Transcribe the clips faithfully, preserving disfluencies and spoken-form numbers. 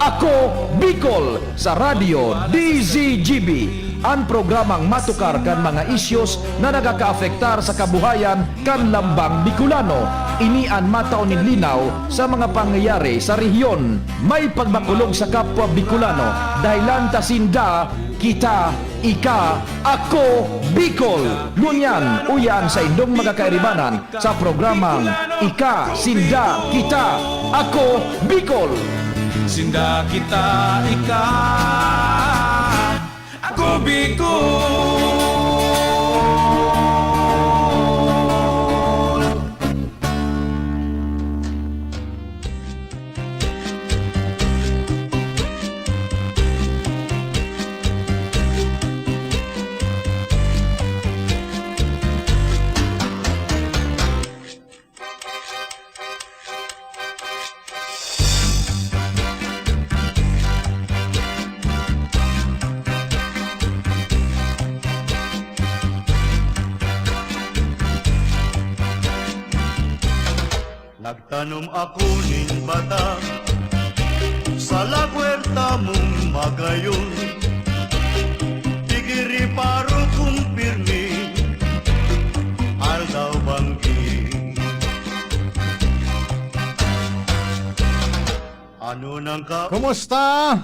Ako Bicol sa Radyo D Z G B, an programang matukar kan mga isyos na nagakaapektar sa kabuhayan kan lambang Bicolano. Ini an matao nin linaw sa mga pangyayari sa rehiyon. May pagbakulog sa kapwa Bicolano, dahelan ta sinda, kita, ika, ako, Bicol. Ngunyan, uya an saindong mga kairibanan sa programang Ika, Sinda, Kita, Ako, Bicol. Sinda, kita, ika, ako, Bicol. Nagtanom ako nin bata sa lagwerta mong magayon. Pigiri-paro kong pirmi, aldaw banggi. Ano nang ka- Kumusta?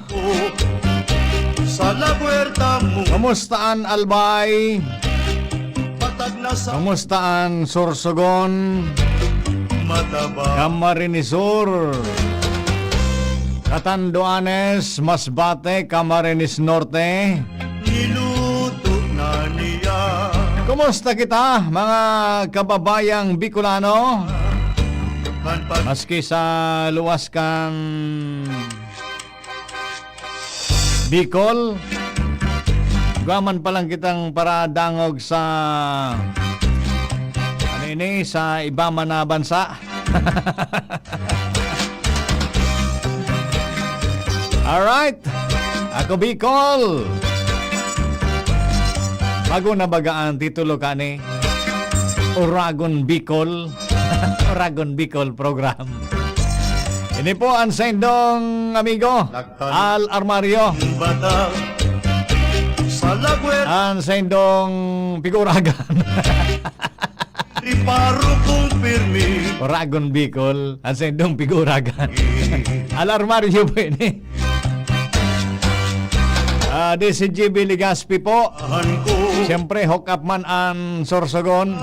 Sa lagwerta mo. Kumusta an Albay? Patag na sa Kumusta an Sorsogon? Mataba. Camarines Sur. Catanduanes, Masbate, Camarines Norte. Niluto na niya. Kumusta kita, mga kababayang Bicolano? Maski sa luwas kan Bicol, igwa man palan kitang paradangog sa, ano ini, sa iba man na bansa. Alright. Ako Bicol. Bago na baga ang titulo kani? Oragon Bicol. Oragon Bicol program. Ini po ang saindong amigo, Al Armario. Bata sa lagwet. Ang saindong piguragan. Riparo kong pirmi. Oragon Bicol, ang saindong piguragan. Al Armario po ini. Ah, D C G B Legazpi po. Siyempre, hook up man ang Sorsogon.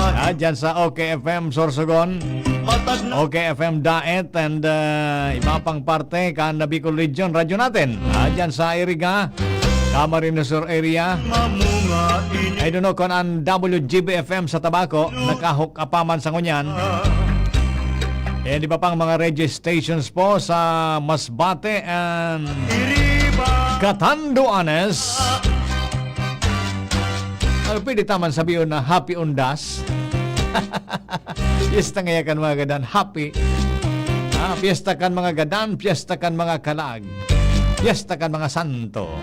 Ah, dyan sa O K F M Sorsogon. O K F M Daet and, ah, iba pang parte kan Bicol Region, Radyo Natin. Ah, dyan sa Iriga, Camarines Sur area. I don't know kung ang W G B F M sa Tabaco, naka-hook up pa man sa ngunyan. And iba pang mga radio stations po sa Masbate and Catanduanes. Ano, pwede ta man sabihon na happy undas? Piyesta ngaya kan mga gadan, happy. Ah, piyesta kan mga gadan, piyesta kan mga kalag, piyesta kan mga santo.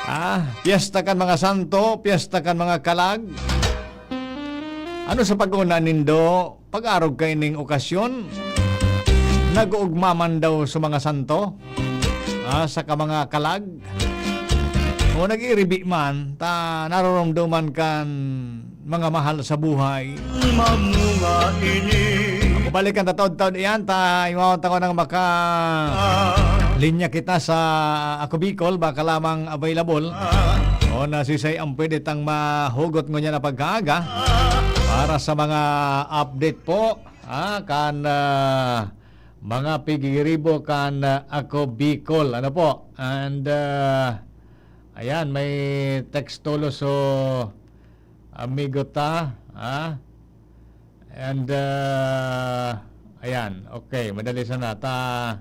Ah, piyesta kan mga santo, piyesta kan mga kalag. Ano sa pag-una nindo, pag-arog kaining okasyon? Nag-uugma man daw sa mga santo? Ah, saka mga kalag? O nag-iiribi man, ta naroromdoman kan mga mahal sa buhay. Mamunga ini. Ako balikan ta taud-taud iyan, ta imawan ta ko nang maka linya kita sa Ako Bicol, baka lamang available. O nasisay ang pwede tang mahugot ngunyan na pagkaaga para sa mga update po, ah, kan, ah, mga pigiribo kan, ah, Ako Bicol. Ano po? And, ah, ayan, may text tulo so amigo ta, ha? And, ah, ayan, okay, madali sana ta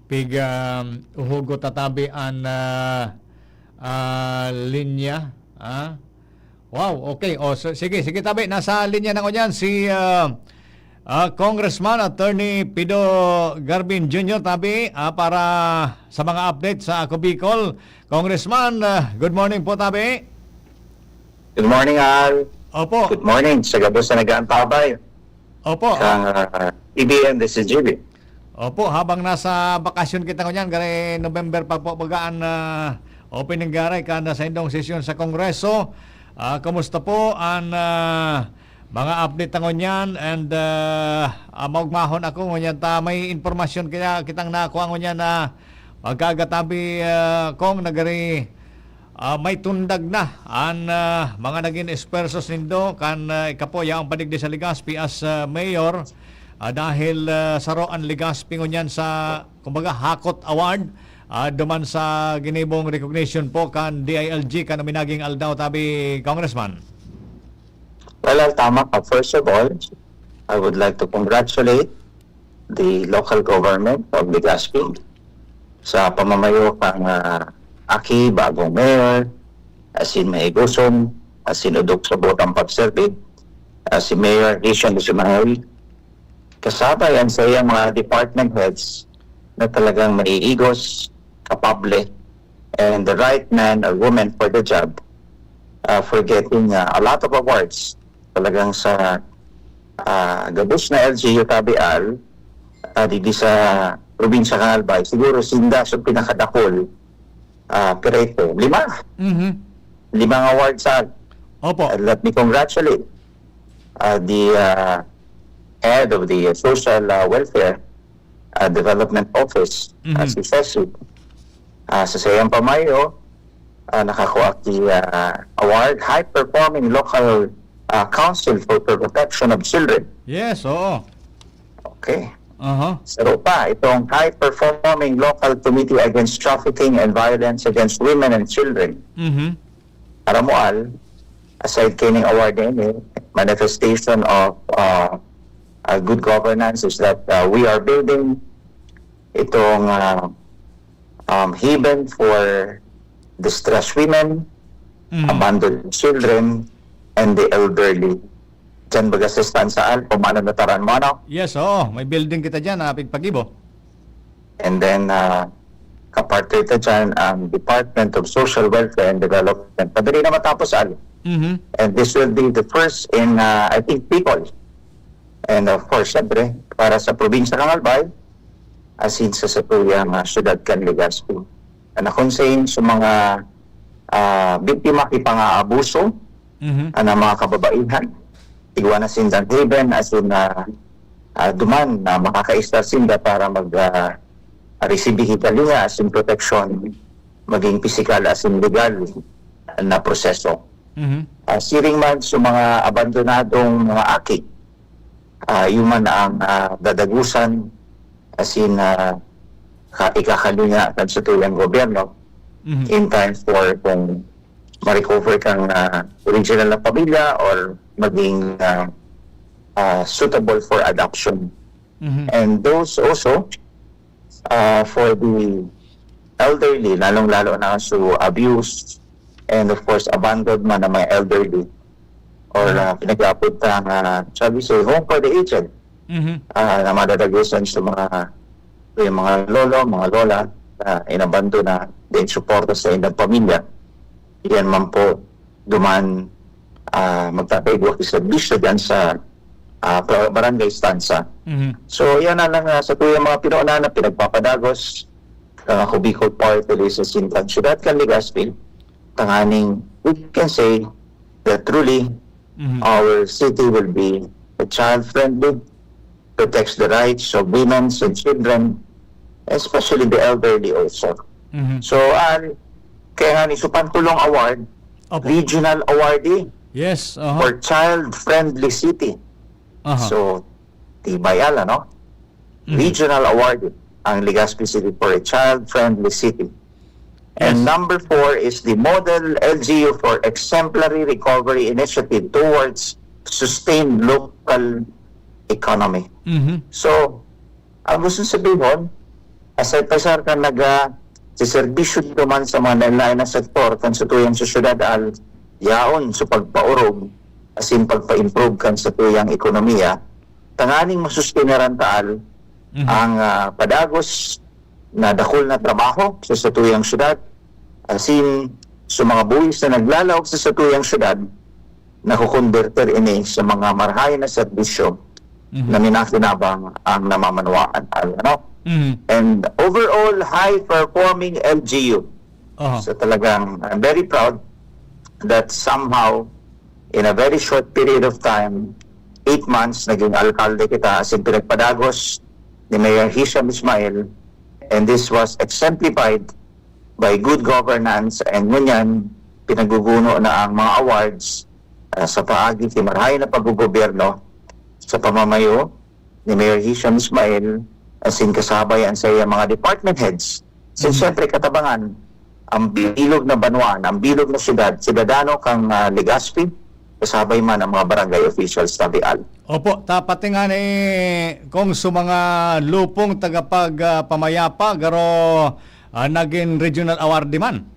pig, um, uhugot ta tabi an, ah, ah, linya, ha? Wow, okay. O, so, sige, sige, tabi. Nasa linya na ngunyan si, ah, ah, Congressman Attorney Pido Garbin Junior, tabi, ah, para sa mga update sa Ako Bicol. Congressman, ah, good morning po, tabi. Good morning, Al. Opo. Good morning sa gabos na nag-aantabay. Opo. Sa, ah, T V N, this is G B. Opo, habang nasa bakasyon kita ngunyan, gani November pa po baga an, ah, opening garay kan saindong sesyon sa Kongreso. Ah, kumusta po an, ah, mga update ta ngunyan? And, ah, ah, maugmahon ako ngunyan ta may impormasyon kaya kitang nakuha ngunyan na pagkagatabi, ah, kong nagari, ah, may tundag na an, ah, mga nagin esfuerzos nindo kan, ah, ikapo yaong padigdi sa Legazpi as, ah, mayor, ah, dahil, ah, saro an Legazpi ngunyan sa, kumbaga, hakot award, ah, duman sa ginibong recognition po kan D I L G kan minaging aldaw, tabi, Congressman. Well, Al, tama ka. First of all, I would like to congratulate the local government of Legazpi sa pamamayo kang, ah, aki, bagong mayor, asin maigoson, asin udok sa botang pagserbi, ah, si Mayor Rizon Zumangel. Kasabay ang sa iyang mga department heads na talagang maiigos, kapable, and the right man or woman for the job, ah, for getting, ah, a lot of awards. Talagang sa, ah, gabos na L G U tabi, Al, ah, digdi sa probinsya kan Albay, siguro sinda sa pinakadakul, ah, pira ito? Lima. Mhm. Limang awards, Al. Opo. Uh, let me congratulate, uh, the, uh, head of the Social, uh, Welfare, uh, Development Office, uh, Mhm. si Ceci. Uh, sa saiyang pamayo, uh, nakakuha ki, uh, award, High Performing Local, uh, Council for Protection of Children. Yes, oo. Okay. Aha. Saro pa, itong High Performing Local Committee Against Trafficking and Violence Against Women and Children. Mhm. Aram mo, Al, aside kaining award na ini, manifestation of, uh, uh, good governance is that, uh, we are building itong, uh, um, haven for distressed women, Mm. abandoned children, and the elderly. Diyan baga sa Estancia, Al, kung ano nataran mo, ano? Yes, oo. May building kita dyan, ah, pigpagibo. And then, ah, kapartner ta dyan ang Department of Social Welfare and Development. Madali na matapos, Al. Mhm. And this will be the first in, ah, I think, Bicol. And of course, syempre, para sa probinsya kan Albay, asin sa satuyang, ah, syudad kan Legazpi. An akonsehin sa mga, ah, biktima ki pang-aabuso, Mhm. an mga kababaihan, igwa na sindang haven, asin, ah, ah, duman na makakaistar sinda para mag, ah, resibi ki kalinga asin proteksyon, maging pisikal asin legal na proseso. Mhm. Ah, siring man sa mga abandonadong mga aki, ah, iyo man ang, ah, dadagusan asin, ah, ka-, ikakalinga kan satuyang gobyerno Mhm. in time for kung ma-recover kang, ah, original na pamilya or maging, ah, ah, suitable for adoption. Mhm. And those also, ah, for the elderly, lalong-lalo na so abused and of course abandoned man na mga elderly or, Mm. ah, pinag-aabot na nga, shall we say, home for the aged, Mhm. ah, na madadagosan sa mga, yung mga lolo, mga lola na inabandon na din suporta sa ilang pamilya. Yan man po, duman, ah, magtataigwa ki serbisyo dyan sa, ah, pra-, barangay stanza. Mhm. So, yan na lang, ah, sa tuyang mga pinuunahan na pinagpapadagos, ah, ako Bicol Party List sa Sintang Syudad kan Legazpi, tanganing we can say that truly Mhm. our city will be a child-friendly, protects the rights of women and children, especially the elderly also. Mhm. So, ah, kaya nga ni Supan Tulong Award, Opo. Regional Awardee Yes, aha. for child-friendly city. Aha. So, tibay, Al, ano? Mhm. Regional Awardee ang Legazpi City for a child-friendly city. And Yes. number four is the Model L G U for Exemplary Recovery Initiative towards Sustained Local Economy. Mhm. So, ang gusto sabihon, aside pa, sir, kan naga-, siserbisyo duman sa mga lain-lain na sektor kan sa tuyang sosyedad, Al, yaon sa pagpaorog, asin pagpa-improve kan sa tuyang ekonomiya, tanganing masustenaran ta, Al, Mhm. ang, ah, padagos na dakul na trabaho sa satuyang syudad, asin sa mga buhis na naglalaog sa satuyang syudad, nakukonberter ini sa mga marahay na serbisyo Mhm. na minakinabang ang namamanwaan, Al, ano? Mhm. and overall high-performing L G U. Aha. So talagang, I'm very proud that somehow, in a very short period of time, eight months, naging alkalde kita, as in pinagpadagos ni Mayor Hisham Ismail, and this was exemplified by good governance, and ngunyan, pinaguguno na ang mga awards ah, sa paagi ki marahay na paggogobyerno sa pamamayo ni Mayor Hisham Ismail, asin kasabay an saiyang mga department heads. Since Mm. siyempre katabangan ang bilog na banwaan, ang bilog na syudad, syudadano kan, ah, Legazpi, kasabay man ang mga barangay officials na Vial. Opo, ta pati ngani kung sa mga lupong tagapag, ah, pamayapa, garo, ah, naging regional award man.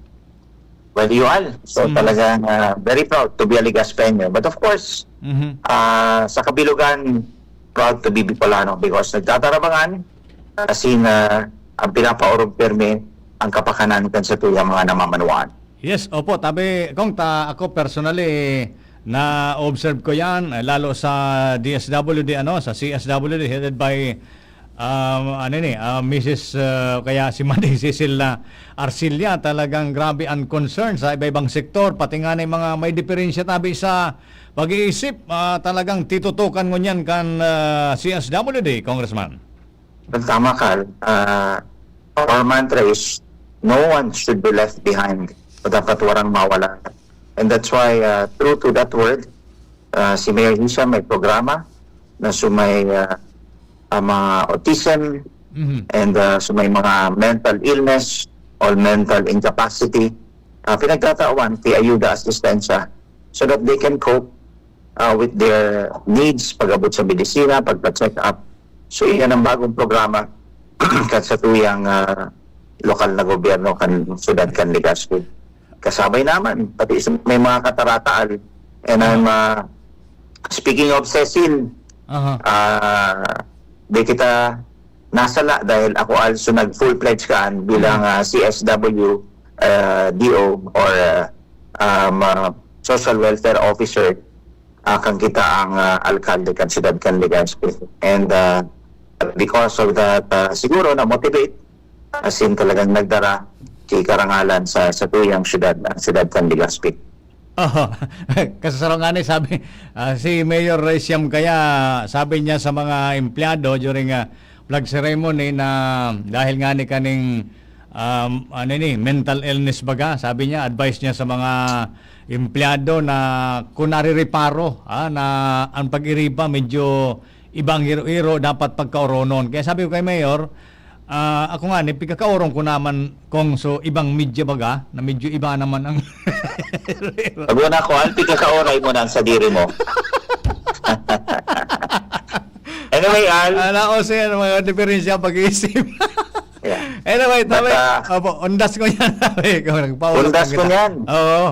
Well, you all. So Mm. talagang ah, very proud to be a Legazpeño. But of course, Mhm. ah, sa kabilugan, proud to be Bicolano because nagtatarabangan, asin ah, ang pinapaorog pirmi ang kapakanan kan satuyang mga namamanwaan. Yes, opo, tabi kung ta ako personally na-observe ko 'yan, eh, lalo sa D S W D, ano, sa C S W D headed by, um, ano ni, ah, Missus, ah, kaya si Manay Cecil na Arcilla, talagang grabe ang concern sa iba-ibang sektor, pati nga na mga may diferensya tabi sa pag-iisip, ah, talagang titutukan ngunyan kan, ah, C S W D, Congressman. Well, tama ka. Ah, our mantra is, "No one should be left behind." O dapat warang mawala. And that's why, ah, true to that word, ah, si Mayor Hisham may programa na sumay ah, ah, mga autism Mhm. and ah, sumay mga mental illness or mental incapacity. Ah, pinagtatawan ti ayuda, asistensya so that they can cope ah, with their needs, pag-abot sa medisina, pagpa-check up. So, iyan ang bagong programa kan satuyang ah, lokal na gobyerno kan syudad kan Legazpi. Kasabay naman, pati sa may mga katarataal. And I'm ah, speaking of Cecil, Aha. ah, di kita nasala dahil ako also nag full-fledged kaan bilang ah, C S W ah, D O or ah, um, ah, social welfare officer ah, kan kita ang ah, alkalde kan siyudad kan Legazpi. And ah, because of that, ah, siguro na-motivate, as in talagang nagdara ki karangalan sa satuyang siyudad, ang siyudad kan Legazpi. Oho. Kasasaro ngani sabi, ah, si Mayor Raysiam kaya sabi niya sa mga empleyado during, ah, flag ceremony na dahil ngani kaning, um, ano ni, mental illness baga, sabi niya, advice niya sa mga empleyado na kung narireparo, ah, na ang pag-iriba medyo ibang hiro-hiro dapat pagkaoronon. Kaya sabi ko kay Mayor, ah, ako ngani, pigkakaoron ko naman kung so ibang media baga, na medyo iba naman ang Pag una ko, ang pigkakaoray mo nang sadiri mo. Anyway, Al, Ala ko sir, mga diferensya pag-iisip. Yeah. Anyway, But, tabi, ah, opo, undas ko yan. Tabi, kung nagpaulos Undas lang ko kita. niyan. Oo.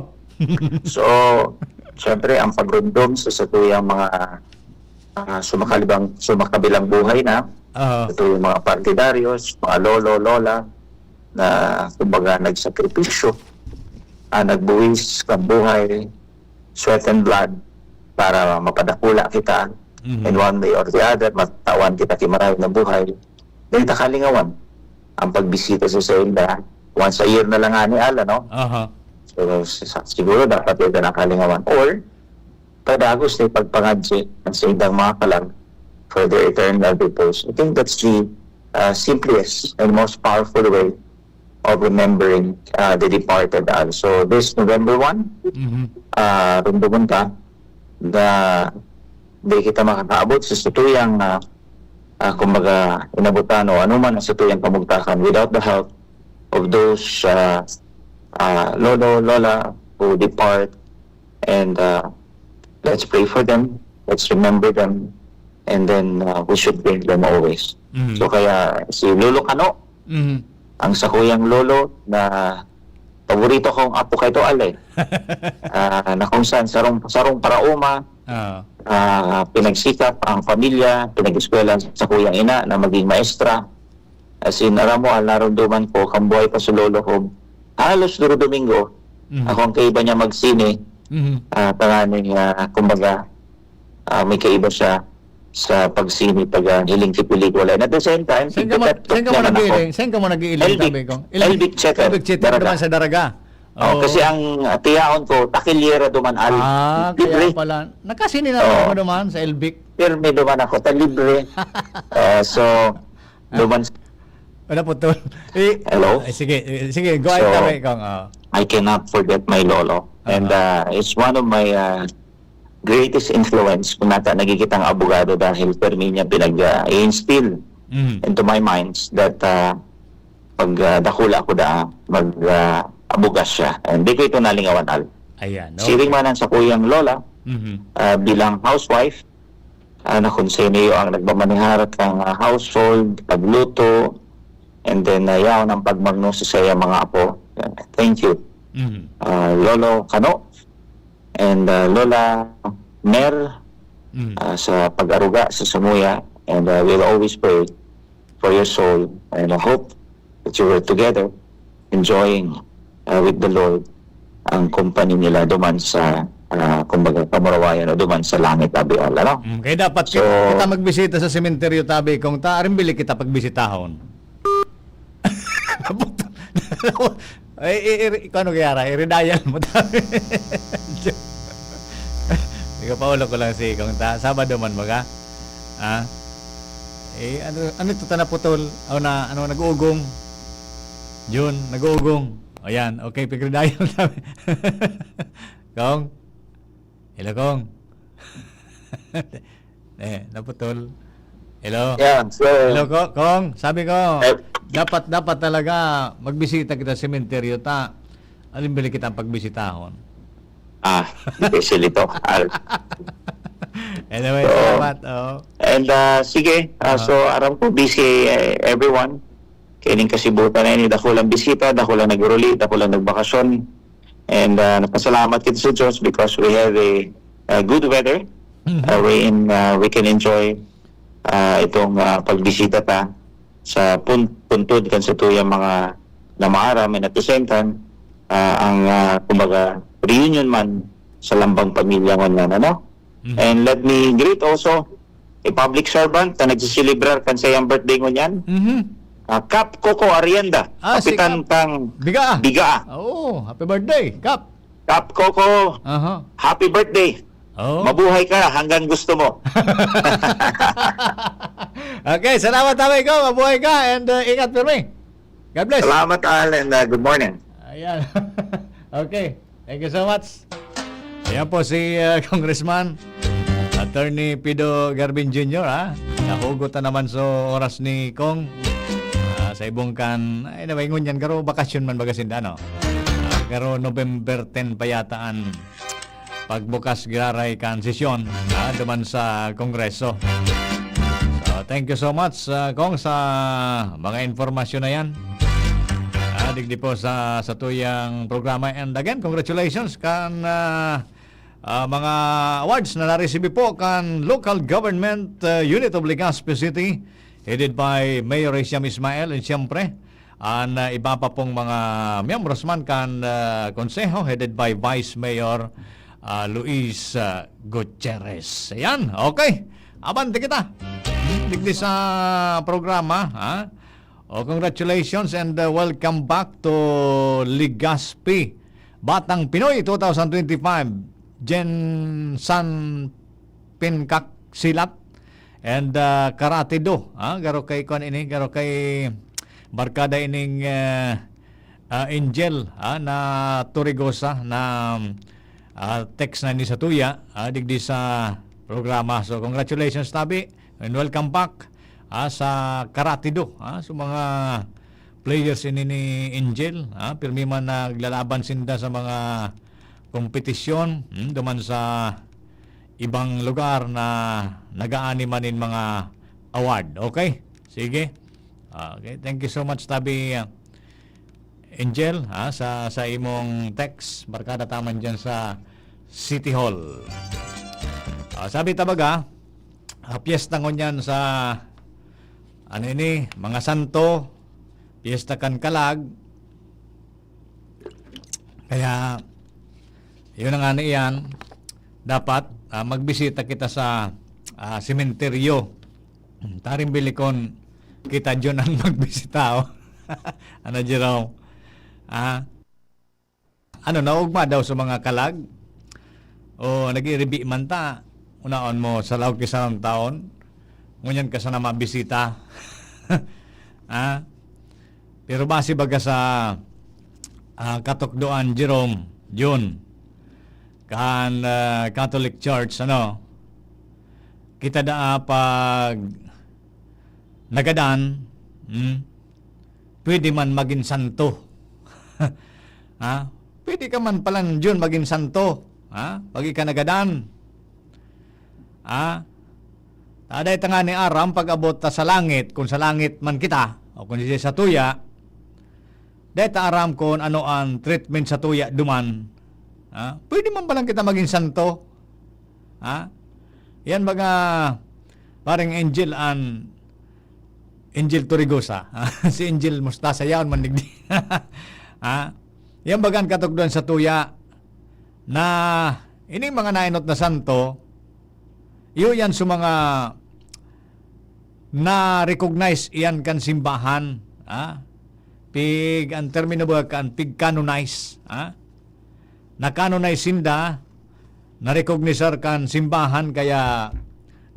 So, siyempre, ang pagrundom sa satuyang mga ah, sumakalibang, sumakabilang buhay na, Oo. satuyang mga partidaryos, mga lolo, lola, na kumbaga nagsakripisyo, ah, nagbuwis ng buhay, sweat and blood, para mapadakula kita Mhm. in one way or the other, matawan kita ki marahay na buhay. Dahil nakalingawan ang pagbisita sa sainda. Once a year na lang ani, Al, ano? Aha. So, sa- siguro dapat ito nakalingawan. Or, padagos na ipagpangadji ang saindang mga kalag for their eternal repose. I think that's the uh, simplest and most powerful way of remembering uh, the departed, Al. So, this November one, Mhm. uh, rumduman ta na di kita makakaabot sa satuyang, ah, ah, kumbaga, inabutan o anuman ang satuyang kamugtakan without the help of those ah, ah, lolo, lola who depart. And ah, let's pray for them, let's remember them, and then ah, we should bring them always. Mhm. So kaya si Lolo Kano, Mhm. ang sakuyang lolo na paborito kong apo kay Toal eh. Ah, na kung saan sarong, sarong paraoma, Ah. ah, pinagsikap ang pamilya, pinag-eskwela sa kuyang ina na maging maestra. As in, aram mo, Al, narumduman ko, kan buhay pa si lolo ko, halos duro Domingo, Mhm. ako ang kaiba niya magsine, Mhm. ah, tanganing, ah, kumbaga, ah, may kaiba siya sa pagsini, pag, ah, hiling ki pelikula. And at the same time, Saan ka mo, tigpapet saan ka mo naman ako. nag-iiling? Saan ka mo nag-iiling, Elvic, sabi ko? Elvic Checker, Elvic Checker, Daraga. naman sa Daraga. Oh, kasi ang, ah, tiyaon ko, takilyera duman, Al. Ah, Libre. Kaya pala. Nakasini na Oo. ako naman sa Elvic. Pirmi duman ako, ta libre. Ah, so, duman Wala po, tol. Eh, Hello? eh, sige, eh, sige, go ahead, So, sabi ko. Oh. I cannot forget my lolo. And uh, it's one of my uh, greatest influence kung nata nagkikitang abogado dahil permi niya pinag-instill Mm. into my minds that uh, pag uh, dakula ako da, mag uh, abugas siya. And di ko ito nalingawan, Al. Ayan, no? Siring man ang sakuyang lola, Mhm. uh, bilang housewife, uh, na kung sino ang nagmamanihar kang uh, household, pagluto, and then uh, yaon ang pagmangno sa saya mga apo. Uh, thank you, Mhm. uh, Lolo Kano and uh, Lola Mer, Mhm. uh, sa pag-aruga sa samuya, and uh, we'll always pray for your soul, and I hope that you were together enjoying uh, with the Lord ang company nila duman sa, uh, kumbaga, kamurawayan o duman sa langit, Abi Al, ano? Mm, kaya dapat So, kita, kita magbisita sa sementeryo, tabi, kung ta, arimbili kita pagbisitahon. Ay, i, i, ikaw ano kaya ra? I-redial mo, tabi. Ikaw, paulo ko lang si kung ta, Sabado man baga. Ah? Eh, ano, ano ito, ta naputol? O na, ano, nag-uugong? Jun, nag-uugong. Ayan, okay, pag-redial, tabi. Kong? Hello, Kong. Eh, naputol. Hello? Yeah, so, Hello, Ko-, Kong. Sabi ko, Eh, dapat, dapat talaga magbisita kita sa sementeryo, ta. Alimbili kita ang pagbisitahon. Ah, difícil ito, Al. Anyway, Oo. salamat. Oh. And uh, sige, uh, Aha. So aram ko busy uh, everyone. Kining kasibutan na ini, dakulang bisita, dakulang nag-relate, dakulang nagbakasyon. And uh, napasalamat kita sa Diyos because we have a, a good weather Mhm. uh, wherein uh, we can enjoy uh, itong uh, pagbisita ta sa pun- puntod kan sa tuyang mga namaaram, and at the same time, uh, ang uh, kumbaga reunion man sa lambang pamilya ngunyan, ano? Mhm. And let me greet also, a public servant na nagsiselebrar kan sayang birthday ngunyan, Mhm. uh, Kap Coco Arrienda, Ah, si kapitan Kap. kang Biga. Biga. Oo, happy birthday, Kap. Kap Coco, Aha. happy birthday. Oh. Mabuhay ka hanggang gusto mo. Okay, salamat, Tabi ko. Mabuhay ka and uh, ingat, pirmi. God bless. Salamat, Al, and uh, good morning. Ayan. Okay. Thank you so much. Ayan po si uh, Congressman Attorney Pido Garvin Junior, ha? Nahugot na naman so oras ni Kong. Ah, sa ibong kan, ay, nawaingon yan. Garo bakasyon man baga sinda, no? Ah, garo November ten pa yata ang pagbukas giraray kan sesyon, ah, duman sa Kongreso. So, thank you so much, ah, Kong, sa mga informasyon na yan. Ah, digdi po sa, sa tuyang programa. And again, congratulations kan, ah, ah, mga awards na naresibi po kan Local Government, ah, Unit of Legazpi City, headed by Mayor Raysiam Ismael. And siyempre, an, ah, iba pa pong mga miyembros man kan, ah, konseho, headed by Vice Mayor, ah, Luis, ah, Gutierrez. Ayan, okay. Abante kita. Digdi sa programa, ha? O, congratulations and, uh, welcome back to Legazpi Batang Pinoy twenty twenty-five. Jensan Pinkaksilat and, uh, Karate Do. Ah, garo kay kuan ini, garo kay barkada ining, uh, uh, Angel, ah, na Turigosa na, ah, text na ni sa tuya, ah, digdi sa programa. So, congratulations, Tabi, and welcome back, ah, sa Karate Do, ah, sa mga players ini ni Angel, ah, pirmi man naglalaban sinda sa mga kompetisyon, hmm, duman sa ibang lugar na nagaani man nin mga award. Okay? Sige. Okay, thank you so much, Tabi, ah, Angel, ha, sa, sa imong text. Barkada ta man dyan sa City Hall. Ah, sabi ta baga, ah, piyesta ngunyan sa, ano ini, mga santo, piyesta kan kalag. Kaya, yun ang ano iyan, dapat, ah, magbisita kita sa, ah, sementeryo. Hmm, taring bilikon kita diyon ang magbisita, oh. Ano, Jerome? Ah, ano, naugma daw sa mga kalag? O nag-iribi man ta? Unaon mo, sa laog ki sarong taon, ngunyan ka sana mabisita. Ah? Pero base baga sa, ah, katukdoan, Jerome, Jun, kan, ah, Catholic Church, ano, kita daa pag nagadan, hmm, pwede man magin santo. Ha? Pwede ka man palan, Jun, magin santo. Ha? Pag ika nagadan. Ha? Ta dai ta ngani aram pag-abot ta sa langit, kung sa langit man kita, o kung sa satuya, dai ta aram kung ano ang treatment satuya duman. Ha? Pwede man palan kita magin santo. Ha? Yan baga, parang Angel an, Angel Torregosa. Si Angel Mostasa, yaon man digdi. Ha? Yan baga an katukdoan satuya na ining mga naenot na santo, iyo yan sa mga na-recognize iyan kan simbahan, ha? Pig-, ang termino ba kan pig-canonize, ha? Na-canonize sinda, na-recognize kan simbahan, kaya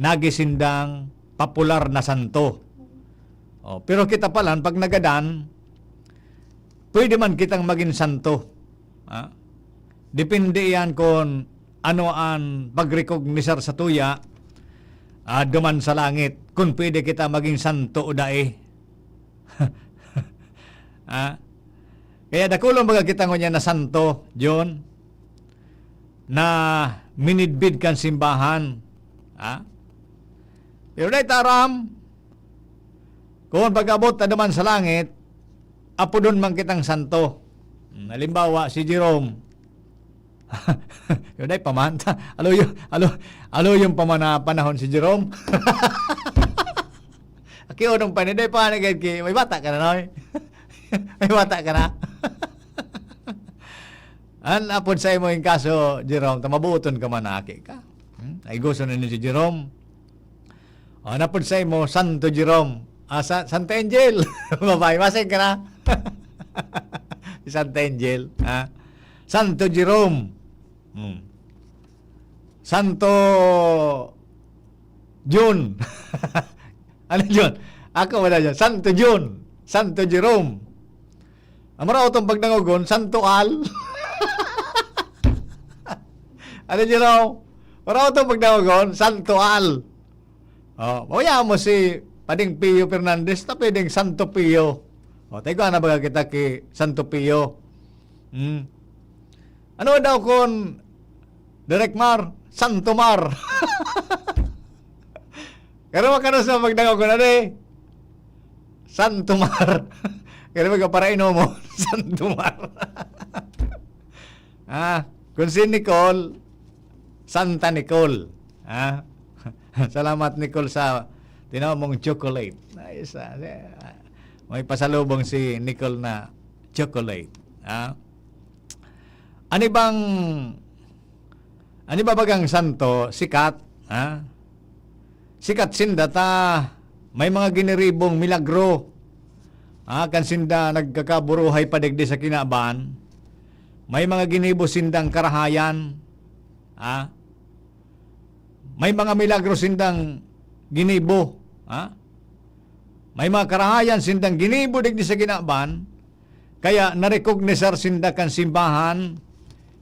nagi sindang popular na santo. Oh, pero kita palan, pag nagadan, pwede man kitang magin santo. Ha? Depende yan kung ano an pagrekognisar satuya, ah, duman sa langit, kung pwede kita magin santo o dai. Ha? Kaya dakulon baga kita ngunyan na santo, John, na minidbid kan simbahan. Ha? Pero dai ta aram, kung pag-abot ta duman sa langit, apodon man kitang santo. Hmm, halimbawa, si Jerome. Yun ay pamanta. Alo yung, alo, alo yung pamana-, panahon si Jerome. Aki, unong pa ni, dai pa ni, kay, kay, may bata ka na, Noy. May bata ka na. An apod sa imo yung kaso, Jerome, ta mabuoton ka man na aki ka. Hmm? Ay, gusto na ni si Jerome. O, napod sa imo, Santo Jerome. Ah, sa-, Santa Angel. Babae, masay ka na. Si Santa Angel, ha? Santo Jerome. Hmm. Santo Jun. Ano Jun? Ako wala dyan. Santo Jun. Santo Jerome. Ang maraot ang pagdangogon, Santo Al. Ano Jerome? Maraot ang pagdangogon, Santo Al. Oh, mawaya mo si Pading Pio Fernandez, ta pwedeng Santo Pio. Oh, tayo na baga kita ki Santo Pio. Hmm. Ano daw kun Direk Mar? Santo Mar. Pero makaros na magdangaw ko na di. Santo Mar. Kaya magkaparaino mo. Santo Mar. Ah, kung si Nicole, Santa Nicole. Ah, salamat, Nicole, sa tinaw mong chocolate. Nice, ah. May pasalubong si Nicole na chocolate. Ah. Ani bang, ani ba bagang santo, sikat, ha? Sikat sinda ta may mga giniribong milagro. Ha, kan sinda nagkakaburuhay pa digdi sa kinaban, may mga ginibo sindang karahayan. Ha? May mga milagro sindang ginibo. Ha? May mga karahayan sindang ginibo digdi sa kinaban. Kaya narekognisar sinda kan simbahan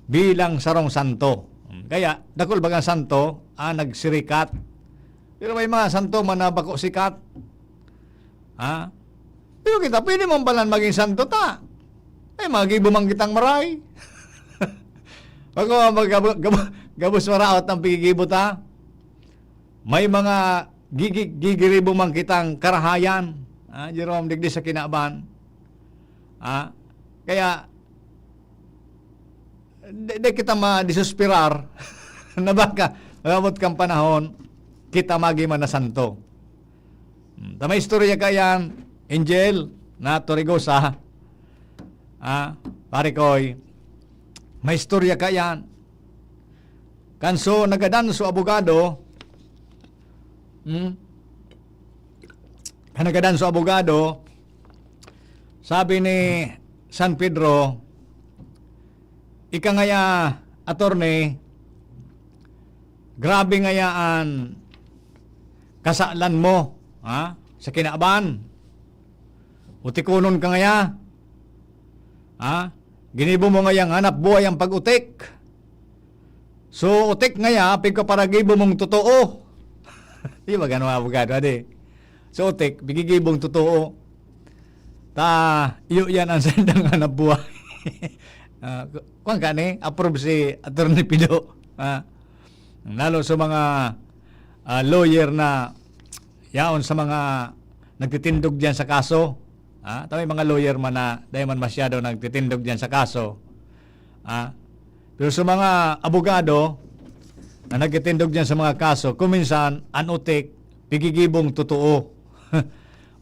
bilang sarong santo. Kaya dakul bagang santo ang nagsirikat. Pero may mga santo man na bako sikat. Ha? Pero kita, pwede man palan magin santo ta. May mga gibo man kitang maray. Pag, ah, mag-, gabo-, gabo-, gabos maraot ang pigigibo ta. May mga gigi-, gigiribo man kitang karahayan, ah, Jerome, digdi sa kinaban. Ah, kaya, di, di kita madisesperar na baka, maabot kang panahon, kita magi man na santo. Hmm, ta may istorya kaiyan, Angel, na Torregosa. Ah, pare koy, may istorya kaiyan. Kan so nagadan so abogado, Hmm? Nagadan so abogado, sabi ni San Pedro, "Ika ngaya, attorney, grabe ngaya an kasalan mo, ha, sa kinaban. Utikonon ka ngaya, ha? Ginibo mo ngayang hanap buhay ang pag-utik. So, utik ngaya, pigkaparagibo mong totoo." Di ba ganun, abogado, adi? So, utik, pigigibong totoo. Ta, iyo yan ang sandang hanap buhay. Ah, ku-, kuwan ka ni, approve si Attorney Pido. Ah, lalo sa mga, ah, lawyer na yaon sa mga nagtitindog diyan sa kaso. Ah, ta may mga lawyer man na dahil man masyado nagtitindog diyan sa kaso. Ah, pero sa mga abogado na nagtitindog diyan sa mga kaso, kuminsan, an utik, pigigibong totoo.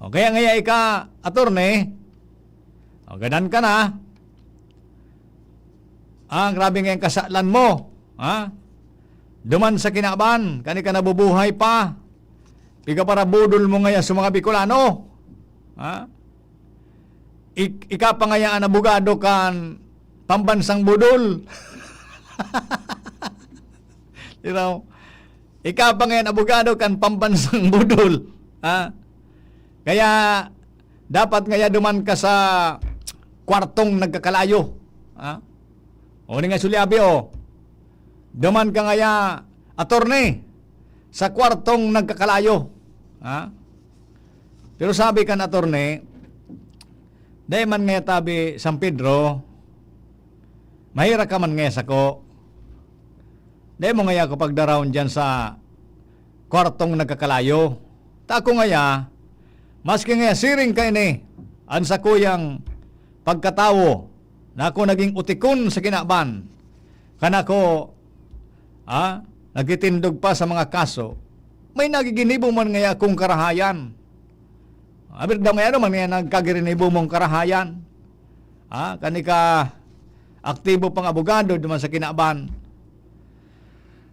O, kaya ngaya ika, attorney, o, gadan ka na. Ah, grabe nga yung kasalan mo. Ha? Duman sa kinaban, kani ka nabubuhay pa. Pigaparabudol mo ngaya sa mga Bicolano. Ha? Ik-, ika pa ngaya an abogado kan pambansang budol. You know, ika pa ngaya an abogado kan pambansang budol. Ha? Kaya, dapat ngaya duman ka sa kwartong nagkakalayo. Ha? O, ni nga sulyabi, o. Duman ka ngaya, attorney, sa kwartong nagkakalayo. Ha? Pero sabi kan attorney, "Dai man ngaya tabi San Pedro, maherak ka man ngaya sako. Dai mo ngaya ako pagdaraon diyan sa kwartong nagkakalayo. Ta ako ngaya, maski ngaya siring kaini an sakuyang pagkatawo, na ako naging utikon sa kinaban, kan ako, ah, nagtitindog pa sa mga kaso, may nagiginibo man ngaya akong karahayan." Abir daw ngaya naman ngaya nagkagirinibo mong karahayan. Ah, kani ka aktibo pang abogado duman sa kinaban.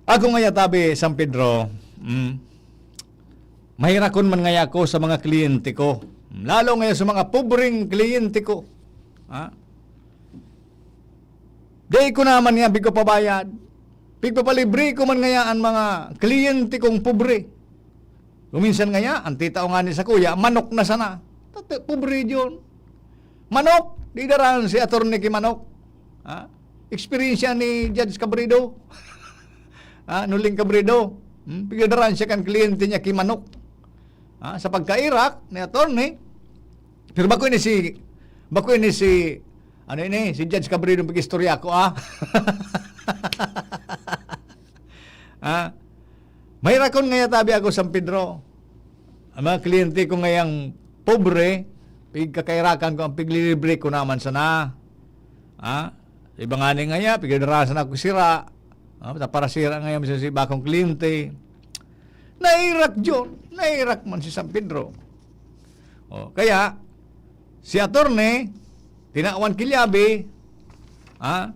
Ako ngaya tabi, San Pedro, mm, maherakon man ngaya ako sa mga kliyente ko. Lalo ngaya sa mga pobreng kliyente ko. Ha? Dai ko naman nga pigpapabayad. Pigpapalibre ko man ngaya an mga kliyente kong pobre. Kung minsan ngaya, an titao ngani sakuya, manok na sana. Tate, pobre diyon. Manok, di darahan si attorney ki manok. Ha? Eksperyensya ni Judge Cabredo. Ha? Nuling Cabredo. Hmm? Pigdarahan siya kan kliyente niya ki manok. Ha? Sa pagkairak ni attorney, pero bako ini si, bako ini si, ano ini, si Judge Cabredo ang pag-istorya ko, ah. Ah, maherakon ngaya tabi ako, San Pedro. Ang mga kliyente ko ngayang pobre, pigkakairakan ko, ang piglilibre ko naman sana. Ha? Iba nga ni ngaya, pigdarasan ako sira. Ha? Parasira ngaya sa iba kong kliyente. Nairak, John. Nairak man si San Pedro. O, kaya, si attorney, tinawan ki liyabe, ha?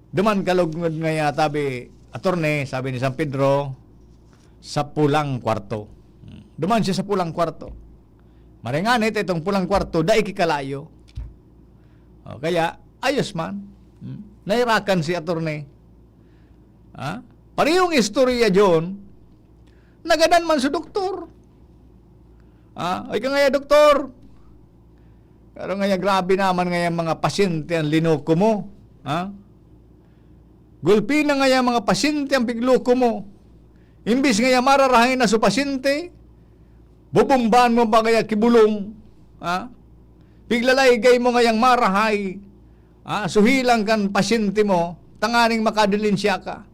Duman kalugod ngaya tabi, attorney, sabi ni San Pedro, sa pulang kwarto. Hmm. Duman siya sa pulang kwarto. Maray ngani ta itong pulang kwarto, dai ki kalayo. O, kaya, ayos man. Hmm. Nairakan si attorney. Ha? Parehong istorya, John. Nagadan man sa doktor. Ah, ay ka ngaya, doktor. Pero ngaya, grabe naman ngaya mga pasyente ang linuko mo. Ha? Gulpi na ngaya mga pasyente ang pigluko mo. Imbis ngaya mararahay na sa pasyente, bubumban mo ba kaya ki bulong? Ha? Piglalaygay mo ngayang marahay. Ha? Suhilang kan pasyente mo, tanganing makadilensya ka.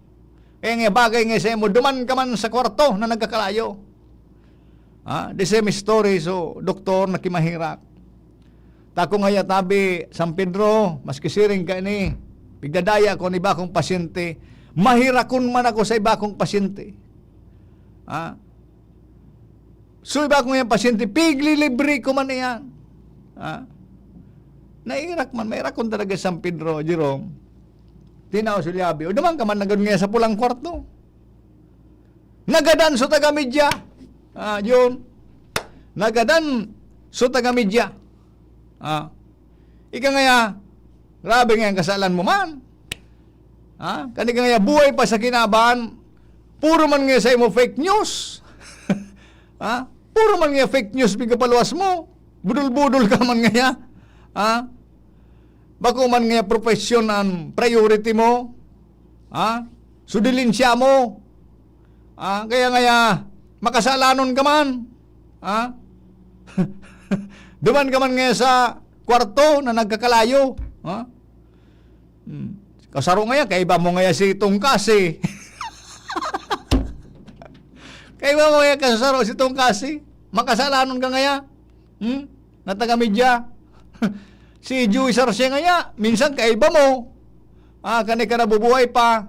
Kaya nga, bagay nga sa imo, duman ka man sa kwarto na nagkakalayo. Ah, the same story, so, doktor na kimaherak. Tako ngaya tabi, San Pedro, maski siring ka ini, pigdadaya ko an iba kong pasyente, maherakon man ako sa iba kong pasyente. Ah, so, iba kong yan pasyente, piglilibre ko man iyan. Ah, nairak man, mairakon talaga San Pedro, Jerome. Tinaw si Liabi, o duman ka man na gad ngaya sa pulang kwarto. Nagadan so taga-media. Ah, yun. Nagadan so taga-media. Ah. Ika ngaya, grabe nga ang kasalan mo man. Ha? Kani ka ngaya, buhay pa sa kinaban, puro man nga sa imo fake news. Ha? Puro man nga fake news, pigkapaluwas mo. Budol-budol ka man ngaya. Ha? Bako man ngaya profesyon ang priority mo. Ha? Sudilin siya mo. Ha? Kaya ngaya, makasalanon ka man. Ha? Duman ka man ngaya sa kwarto na nagkakalayo. Ha? Hmm. Kasaro ngaya, kaiba mo ngaya si Tongkasi. Kaiba mo ngaya kasaro si Tongkasi. Makasalanon ka ngaya. Hmm? Na taga-media. Si Joey Sarsia ngaya, minsan kaiba mo. Ah, kani ka nabubuhay pa.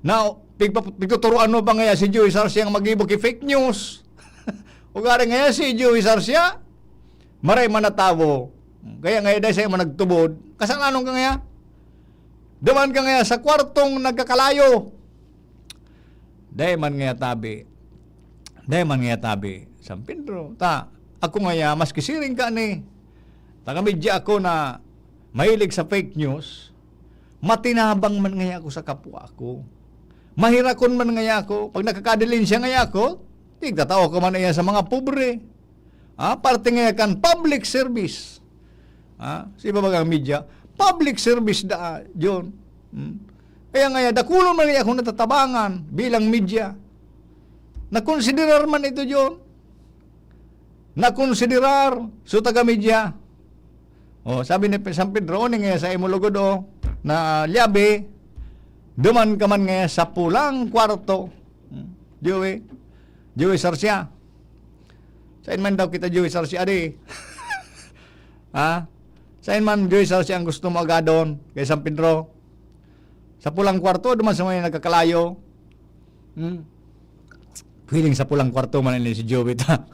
Na, pigpa-, pigtuturuan mo pa ngaya si Joey Sarsia ang magibo ki fake news. Ugari ngaya si Joey Sarsia, maray man na tawo. Kaya ngaya dahil sa'yo man nagtubod, kasalanon ka ngaya. Duman ka ngaya sa kwartong nagkakalayo. Dai man ngaya tabi. Dai man ngaya tabi, San Pedro. Ta, ako ngaya, maski siring ka ni, taga-media ako na mahilig sa fake news, matinabang man ngaya ako sa kapwa ko. Mahirakon man ngaya ako. Pag nakakadilin siya ngaya ako, tigtatao ko man iya sa mga pobre. Ah, parte ngaya kan public service. Ah, sa iba bagang media, public service da, John. Hmm? Kaya ngaya, dakulon man ngaya akong natatabangan bilang media. Nakonsiderar man ito, John. Nakonsiderar so taga-media. Oh, sabi ni Pe-, San Pedro, "Oni ngaya sa imo lugod, oh, na lyabe, duman ka man ngaya sa pulang kwarto." Hmm. Joey, Joey Sarsia. Sain man daw kita, Joey Sarsia, adi? Ha? Sain man, Joey Sarsia, ang gusto mo agadon kay San Pedro? Sa pulang kwarto, duman sa may nagkakalayo? Hmm? Feeling sa pulang kwarto man ini si Joey ta.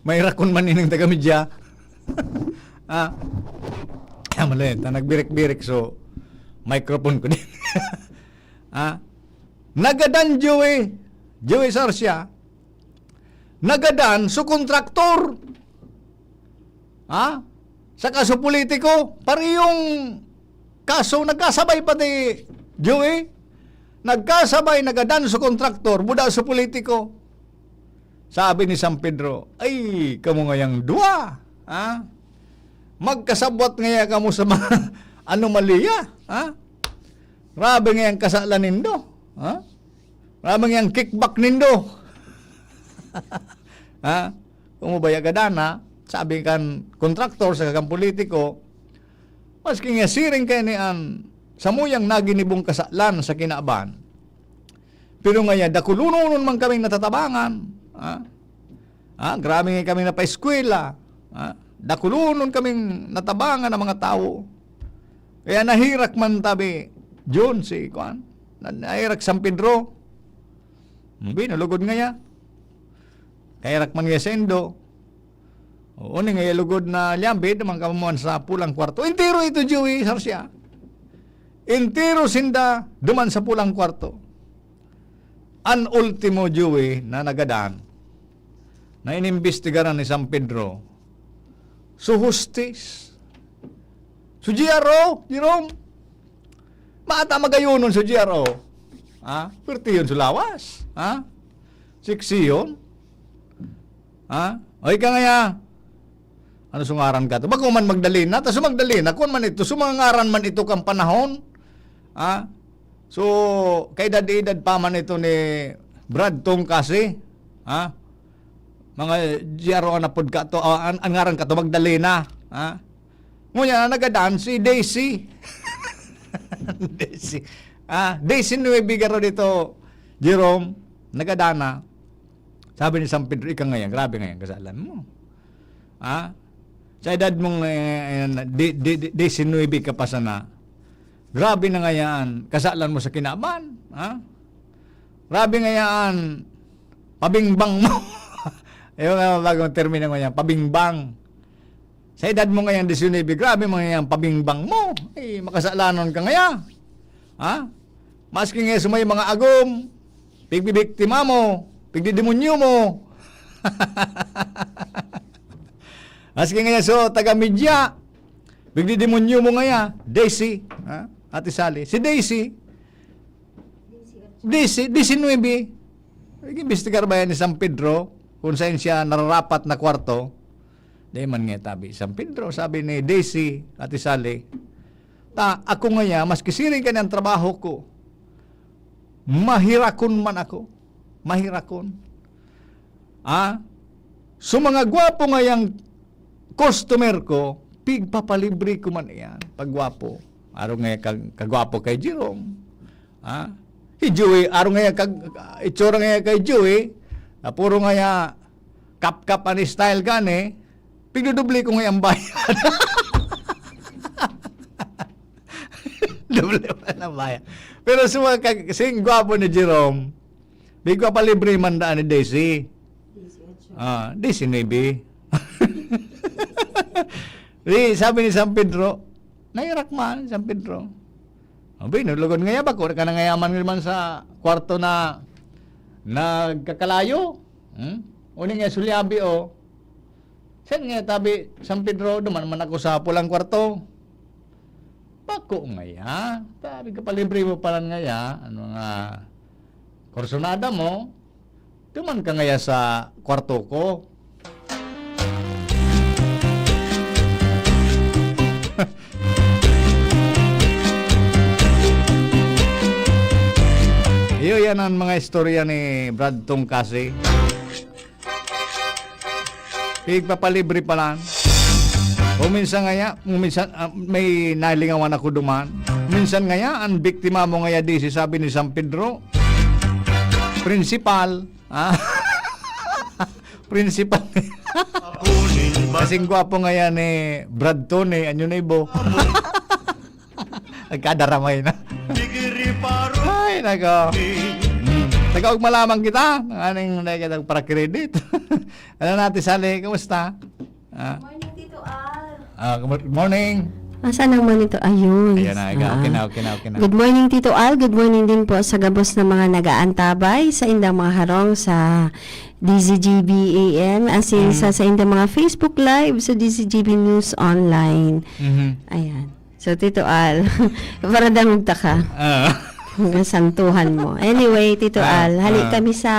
May rakon man ining taga-media. Ah. Ah, mali. Ta nagbirik-birik, so microphone ko din. Ah. Nagadan, Joey. Joey Sarsia. Nagadan, so kontraktor. Ha? Sa kaso politiko, parehong kaso, nagkasabay pati, Joey. Nagkasabay, nagadan so kontraktor, buda so politiko. Sabi ni San Pedro, "Ay, kamo ngayang duwa, ha? Magkasabwat ngaya kamo sa mga anomalya, ha? Grabe ngayang kasalan nindo, ha? Grabe ngayang kickback nindo." Ha? Kung mabaya gadana, sabi kan kontraktor sa kan politiko, maski nga siring kaini an samuyang naginibong kasalan sa kinaban, pero ngaya, dakulonon man kaming natatabangan. Ah, ah, grabe nga kami napaeskwela. Ah, dakulonon kaming natabangan ng mga tawo. Kaya nahirak man tabi, John, si kuan. Na-, nahirak San Pedro. Hindi, nalugod ngaya. Kahirak man ngaya sendo. Oo, ni ngaya lugod na liyambi, duman ka man sa pulang kwarto. Entero ito, Joey, Sarsia. Entero sinda duman sa pulang kwarto. An ultimo, Joey, na nagadan, na inimbestigaran ni San Pedro, so hostis. So G R O, Jerome, mata magayonon so G R O. Ha? Pwerte yun sa lawas. Ha? Sexy yun. Ha? O, ika ngaya, ano so ngaran ka to? Bako man Magdalena, ta so Magdalena, kung man ito, so mga ngaran man ito kang panahon. Ha? So, kaedad-edad pa man ito ni Brad Tong kasi. Ha? Mga G R O na pod ka to, ah, an, an ngaran ka to, Magdalena. Ha? Ngunyan, nagadan si Daisy. Daisy. Ah, Daisy Nuebe garo dito, Jerome, nagadana. Sabi ni San Pedro, "Ika ngayan, grabe ngayan kasalan mo. Ha? Sa edad mong, eh, di, di, di, disinuybe ka pa sana, grabe na ngayan kasalan mo sa kinaban. Ha? Grabe ngayan, pabingbang mo." Yung, ah, bagong termino ngayan, pabingbang. Sa edad mo ngayon, disinuybe, grabe mga yan, pabingbang mo. Ay, makasalanon ka ngaya. Ha? Maski nga sa may mga agom, pigbibiktima mo. Pigdidemonyo mo. Maski ngaya so, taga-media, pigdidemonyo mo ngaya, Daisy, ha? Ate Sally. Si Daisy, Daisy, diecinuebe. Nag-imbestigar ba yan ni San Pedro kung saan siya nararapat na kwarto? Di man nga tabi San Pedro, sabi ni Daisy, Ate Sally, ta, ako ngaya, maski siring ka ng trabaho ko, mahirakon man ako. Mahirakon. Ah? So, mga gwapo ngayang customer ko, pigpapalibre ko man iyan. Pag gwapo. Arong ngaya kag-, kagwapo kay Jerome. Ah? Si Joey, arong ngaya kag-, itsura ngaya kay Joey, na puro ngaya kap-kap an style gani, pigdodoble ko ngayang bayad. Doble pa na bayad. Pero sa mga kag-, sing gwapo ni Jerome, pigpapalibre man daan ni Daisy. Ah, diecinuebe. Di, sabi ni San Pedro, nairak man, San Pedro. Abi, nulugon ngaya ba? Kung ka na ngaya man naman sa kwarto na nagkakalayo. Hmm? Uning nga sulyabi, oh. Saan nga tabi San Pedro, duman man ako sa pulang kwarto. Bako ngaya. Tabi ka palibre mo palan ngaya. Ano nga, kursunada mo, duman ka ngaya sa kwarto ko. Iyo, yan ang mga istorya ni Brad Tong kasi. Pigpapalibre pa lang. O minsan ngaya, o minsan, ah, may nalingawan ako duman. Minsan ngaya, ang biktima mo ngaya di si sabi ni San Pedro, principal. Ah, principal. Kasing gwapo ngaya ni Brad Tony, anyo na ibo. Nagkadaramay na. Ay, nako. Hmm. Taga-ugma lamang kita. Aning na kita para credit. Ano natin, Sally? Kumusta? Ah. Morning, Tito Al. Ah, good morning. Asan ang monitor? Ayun. Ayan na, ikaw. Ah. Okay na, okay na, okay na. Good morning, Tito Al. Good morning din po sa gabos na mga nag-aantabay sa indang mga harong sa D Z G B A M, as in Mm. sa, sa indang mga Facebook Live, sa D Z G B News Online. Mhm. Ayan. So, Tito Al, para dangog ta ka. Ah. Ang santuhan mo. Anyway, Tito Ah, Al, hali ah. kami sa,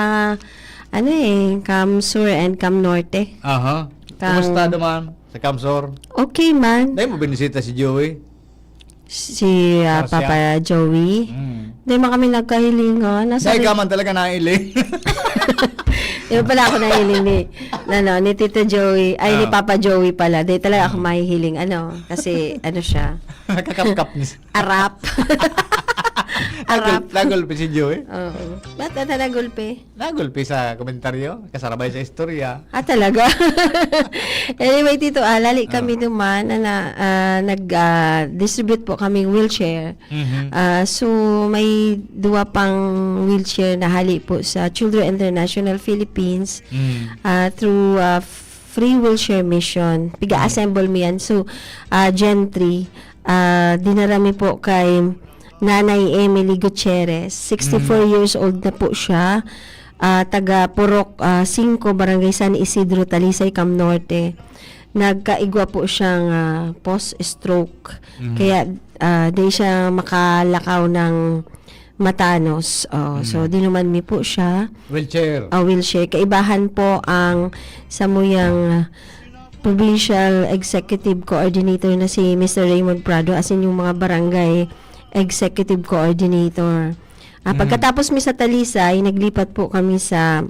ano eh, Cam Sur and Cam Norte. Aha. Kang Kumusta naman sa Cam Sur? Okay man. Dahil mo binisita si Joey? Si, ah, Sarsia? Papa Joey. Mm. Di man kami nagkahilingan. Nasa Dahil rin- ka man talaga nailing. Di ba pala ako nahiling ni, ano, ni Tito Joey, ay, ni Ah. Papa Joey pala. Di talaga ako Ah. mahihiling, ano, kasi, ano siya, Kakapkap ni arap. Arap. Nagul-, nagulpi si Joey? Oo. Ba't ata nagulpi? Nagulpi sa komentaryo, kasarabay sa istorya. Ah, talaga? Anyway, Tito Al, hali Ah. kami duman na, na, ah, nag, ah, distribute po kaming wheelchair. Mhm. Ah, so, may duwa pang wheelchair na hali po sa Children International Philippines, Mm. ah, through, ah, Free Wheelchair Mission. Piga-assemble mi yan. So, ah, Gen three, ah, dinara mi po kay Nanay Emily Gutierrez. Sixty-four Mm. years old na po siya. Ah, taga Purok, ah, singko, Barangay San Isidro, Talisay, Cam Norte. Nagkaigwa po siyang, ah, post-stroke. Mhm. Kaya, ah, di siya makalakaw ng matanos. Oh, so, Mhm. dinuman mi po siya. Wheelchair. Ah, wheelchair. Kaibahan po ang samuyang Provincial Executive Coordinator na si Mister Raymond Prado, as in yung mga barangay executive coordinator. Ah, Mhm. pagkatapos mi sa Talisay, naglipat po kami sa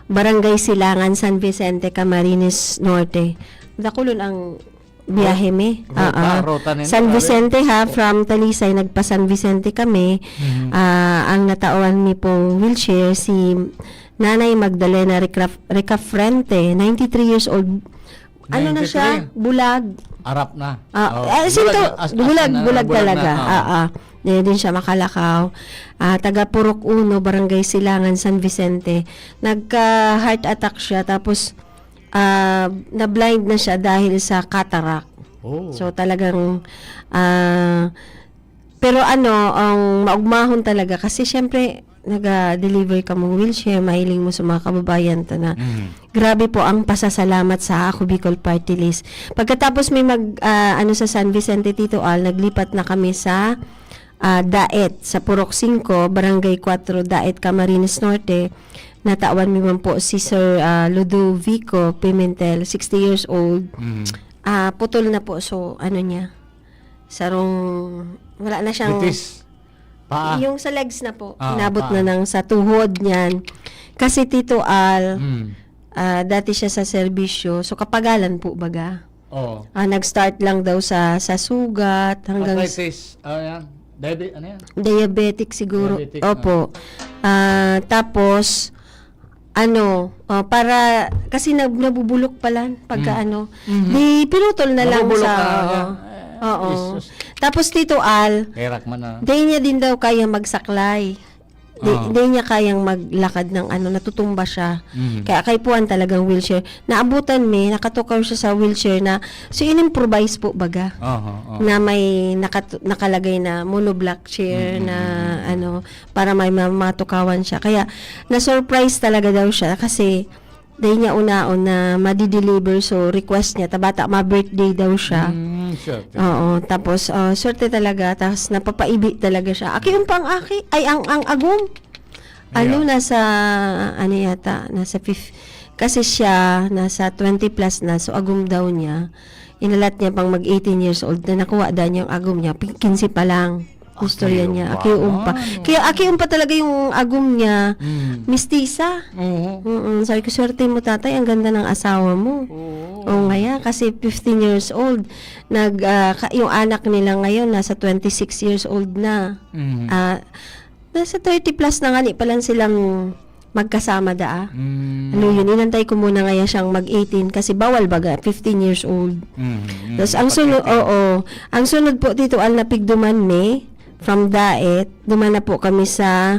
Barangay Silangan, San Vicente, Camarines Norte. Dakulon ang biyahe mi. Ruta, Ah, ah. ruta ninyo, San grabe. Vicente ha, from Talisay, nagpa San Vicente kami. Mhm. Ah, ang natawan mi pong wheelchair, si Nanay Magdalena Recraf-, Recafrente, ninety-three years old. Ano na siya? Ninety-three. Bulag. Arap na. Ah, Oh, eh, bulag sinto, na. As, as bulag, na, bulag bulag talaga. na. Oh. Ah, ah. Di din siya makalakaw. Ah, taga Purok Uno, Barangay Silangan, San Vicente. Nagka-heart attack siya, tapos, ah, na-blind na siya dahil sa cataract. Oh. So, talagang, ah, pero ano, ang maugmahon talaga, kasi siyempre, naga-deliver kamong wheelchair, mahiling mo sa mga kababayan ta na. Mm. Grabe po ang pasasalamat sa Ako Bicol Party List. Pagkatapos may mag, ah, ano sa San Vicente, Tito Al, naglipat na kami sa, ah, Daet, sa Purok Singko, Barangay Cuatro, Daet, Camarines Norte. Natawan mi man po si Sir, ah, Ludovico Pimentel, sixty years old. Mm. Ah, putol na po. So, ano niya, sarong, wala na siyang Bitis. Paa. Yung sa legs na po, Ah, inabot paa. na ng sa tuhod niyan. Kasi Tito Al, Mm. ah, dati siya sa serbisyo. So, kapagalan po baga. Oo. Ah, nag-start lang daw sa, sa sugat hanggang s- Arthritis. Ah, yan. Diabe-, ano yan? Diabetic siguro. Diabetic, Opo. Ah, tapos, ano, ah, para, kasi nab-, nabubulok pala pagka Mm. ano. Mhm. Di, pinutol na lang Nabubulok sa, na lang oo. yan. Oo. Jesus. Tapos, Tito Al, Herak man na. di niya din daw kaya magsaklay. Di, Oo. di niya kayang maglakad ng ano, natutumba siya. Mhm. Kaya kaipuhan talagang wheelchair. Naabutan mi, nakatukaw siya sa wheelchair na, so, in-improvise po baga. Aha, aha. Na may nakat-, nakalagay na monoblock chair Mm, na, mm, mm. ano, para may ma-, matukawan siya. Kaya, na-surprise talaga daw siya kasi dai niya unaon na madi-deliver, so request niya, ta bata ma-birthday daw siya. Mm, swerte. Oo, tapos, ah, swerte talaga, tapos napapaibi talaga siya. Aki, umpang aki, ay, ang, ang agom. Ano, Ayan. nasa, ano yata, nasa fif-, kasi siya, nasa twenty plus na, so agom daw niya. Inalat niya pang mag eighteen years old na nakuha daw niya yung agom niya, pi-, quince pa lang. Istorya Aki niya, umpa aki umpa. man, oh. Kaya aki umpa talaga yung agom niya, Mm. mistisa. Oo. Mm, sabi ko, "Swerte mo, tatay, ang ganda ng asawa mo." Oo. Oo, ngaya, kasi fifteen years old. Nag, ah, ka-, yung anak nila ngayon, nasa twenty-six years old na. Mm. Ah, nasa thirty plus na ngani pa lang silang magkasama daa. Mm. Ano yun, inantay ko muna ngaya siyang mag eighteen kasi bawal baga, fifteen years old. Mm, mm. Tas ang Dapat sunod, eighteen. oo, ang sunod po, Tito Al, napigduman mi from Daet, duman na po kami sa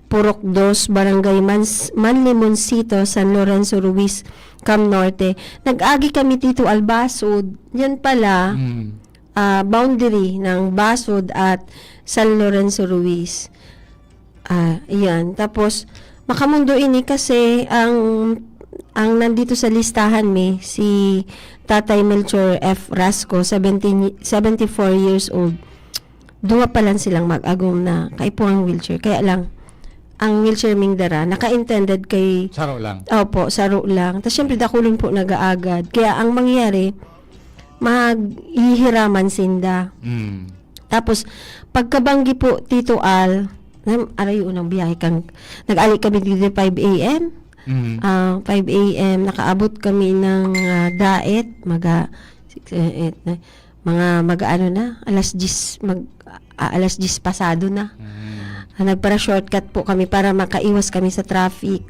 Purok Dos, Barangay Mans-, Manlimoncito, San Lorenzo Ruiz, Cam Norte. Nag-agi kami, Tito Al, Basod. Yan pala, Mm. ah, boundary ng Basod at San Lorenzo Ruiz. Ah, iyan. Tapos, makamundo ini kasi ang, ang nandito sa listahan mi, si Tatay Melchor F Rasco, seventeen, seventy-four years old. Duwa pa lang silang mag-agom na kaipuhang wheelchair. Kaya lang, ang wheelchair ming dara, naka-intended kay Saro lang. Opo, saro lang. Tas syempre, dakulon po nag-aagad. Kaya ang mangyayari, maghihiraman sinda. Mm. Tapos, pagkabanggi po, Tito Al, nam-, aray, unang biyahe kang, nag-ali kami dito five A M. Mm. Ah, five A M, nakaabot kami ng, ah, Daet, mga six, eh, eight, nine, mga, mga ano na, alas diyes, mag, ah, alas diyes pasado na. Mm. Ah, nagpara-shortcut po kami para makaiwas kami sa traffic.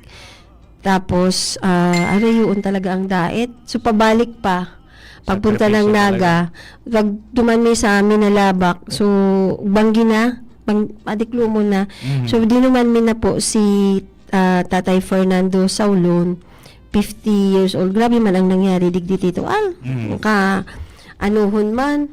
Tapos, ah, ano, yun talaga ang Daet. So, pabalik pa. Pagpunta ng Sakripisyo Naga, talaga. Pag duman mi sa Minalabac, so, banggi na, bang-, madiklumo na. Mhm. So, dinuman mi na po si, ah, Tatay Fernando Saulon, fifty years old. Grabe man ang nangyari, digdi, Tito Al. Mhm. Ka, anuhon man,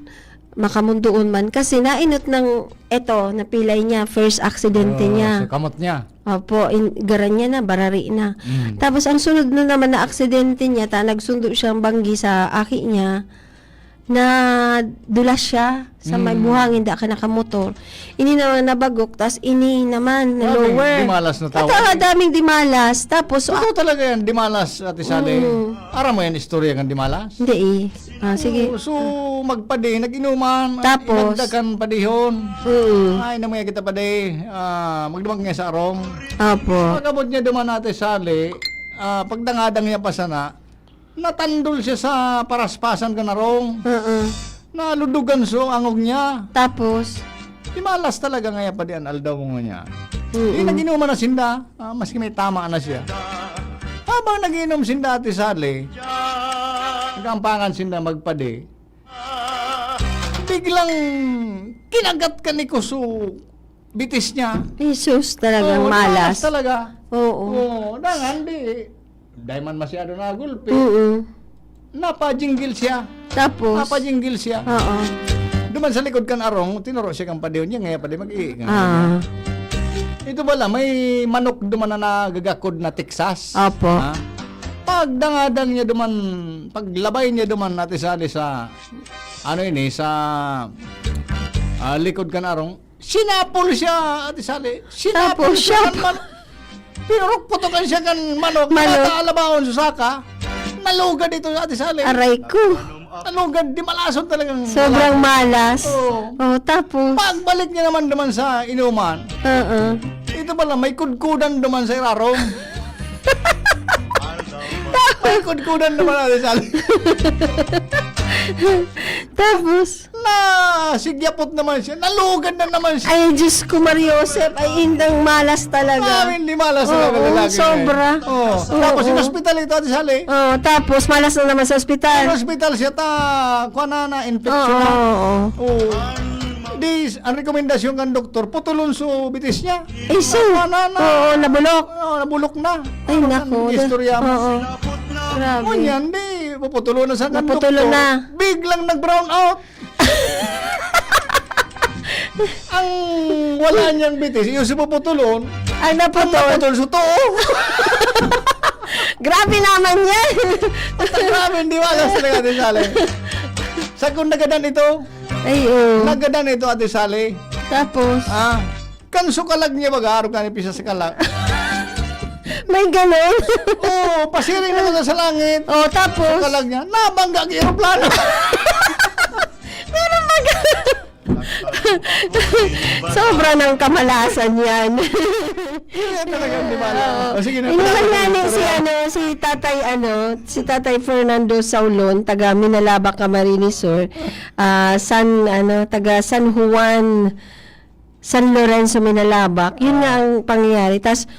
makamundoon man. Kasi nainot ng, eto, napilay niya, first aksidente Oo, niya. Sa kamot niya. Opo, in-, garan niya na, barari na. Mm. Tapos ang sunod na naman na aksidente niya, ta nagsundo siyang banggi sa aki niya, nadulas siya sa may Mm. buhangin, da ka nakamotor. Ini naman nabagok, tas ini naman na Daming lower. dimalas na tao. Ito, daming dimalas. Tapos, Totoo ah, talaga yan, dimalas, Ate Sally. Mm. Aram mo yan, istorya ng dimalas? Hindi eh. Ah, sige. Oo, so, magpadi, nag-inuman, Tapos? inagdakan padihon. Mm. Ay, namaya kita padi, ah, magdumag niya sa arong. Opo. Pag-abot niya duman, Ate Sally, ah, pagdangadang niya pa sana, natandol siya sa paraspasan kan arong. Mm. Naludugan so angog niya. Tapos? Dimalas talaga ngaya padi an aldaw mo niya. Mm. Di nag-inuman na sinda. Ah, maski may tama na siya. Habang nag-iinom sinda, Ate Sally, nag-aampangan sinda magpadi, biglang kinagat ka ni Kuso, bitis niya. Jesus, talagang Oo, malas. malas talaga. Oo. Oo, dangan di, dahil man masyado na gulpi. Mm. Napajinggil siya. Tapos? Napajinggil siya. Oo. Duman sa likod kan arong, tinuro siya kang padihon niya, ngaya padi mag-iingan. Ah. Ito bala, may manok duman na nagagakod na Texas. Opo. Ha? Pagdangadan niya duman, paglabay niya duman, Ate Sally, sa, ano ini, sa, ah, likod kan arong, sinapol siya, Ate Sally. Sinapol Tapos, siya siya kan man-, pinurok-putokan siya kan manok, Manok. Nakataalabaon sa saka. Nalugad ito, Ate Sally. Aray ko. Nalugad, di malason talagang Sobrang malas. Oo. Oh, tapos? Pagbalik niya naman naman sa inuman, Oo. Ito pala, may kudkudan naman sa irarom. May kudkudan naman, Ate Sally. Tapos? Na, sigyapot naman siya. Nalugad na naman siya. Ay, Diyos ko, Maria Joseph, ay indang malas talaga. Maraming di malas Oo, talaga lalaki na eh. sobra. Oo. Oo. Tapos, in-hospital ito, Ate Sally. Oo, tapos malas na naman sa ospital. In-hospital siya, ta, kuha na, na, infection Oo, na. oo, oo. Oo. Di, ang rekomendasyon kan doktor, putulon su bitis niya. Iso. Kuha na, na. Oo, nabulok. Oo, nabulok na. Ay, Ano, nako, ang istorya mo? oo. Grabe. Ngunyan, di, puputulon na sa kan Naputulon doktor. na. Biglang nag-brown out. Ang wala niyang bitis, yung sa puputulon, Ang naputol. ang naputol sa too. Grabe naman yan. Basta grabe, hindi wala sa Ate Sally. Sa kung nagadan ito, Ay, oo. nagadan ito, Ate Sally. Tapos? Ah, kan sukalag niya, baga, araw ka ni pisa sa kalak. May ganon? Oo, pasiring na lang sa langit. Oh, tapos? Sukalag niya, nabangga ang eroplano. Pero mag- Sobra ng kamalasan yan. Yan talaga, di ba? Oo. O, sige na, Inuman pala, nga ni si, pala. ano, si Tatay, ano, si Tatay Fernando Saulon, taga Minalabac, Camarines Sur. Ah, San, ano, taga San Juan, San Lorenzo, Minalabac. Yun nga Ah. ang pangyayari. Tas,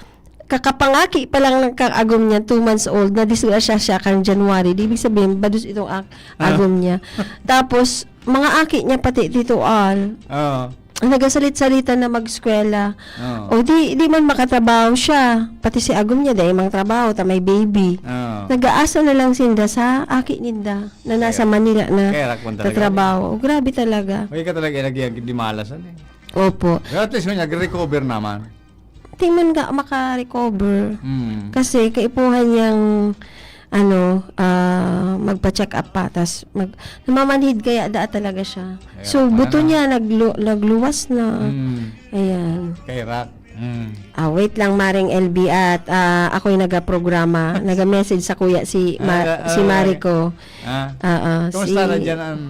kakapangaki pa lang ng kaagom niya, two months old, nadisgrasya siya kan January. Di ibig sabihin, bados itong ak-, Ah. agom niya. Tapos, mga aki niya, pati Tito Al, Oo. nagasalit-salita na mag-eskwela. Oo. O di, di man makatrabaho siya. Pati si agom niya, dai mang trabaho, ta may baby. Oo. Nag-aasa na lang sinda sa aki ninda, na nasa Kaya, Manila na kaya rakwan talaga. tatrabaho. O, grabe talaga. Kaya ka talaga ilagyan, di malasan eh. Opo. Pero at least, may nag-recover naman. Di man nga maka-recover. Mm. Kasi kaipuhan niyang, ano, ah, magpa-check up pa. Tas mag-, namamanhid kaya daa talaga siya. Kaya So, pala buto na. niya naglu-, nagluwas na. Mm. Ayan. Kay Rock. Mm. Ah, wait lang, Maring L B, at, ah, ako'y nagaprograma. Naga-message sa kuya si Ma-, Ah, si ah, Mariko. ah. Oo, Kumusta si na dyan ang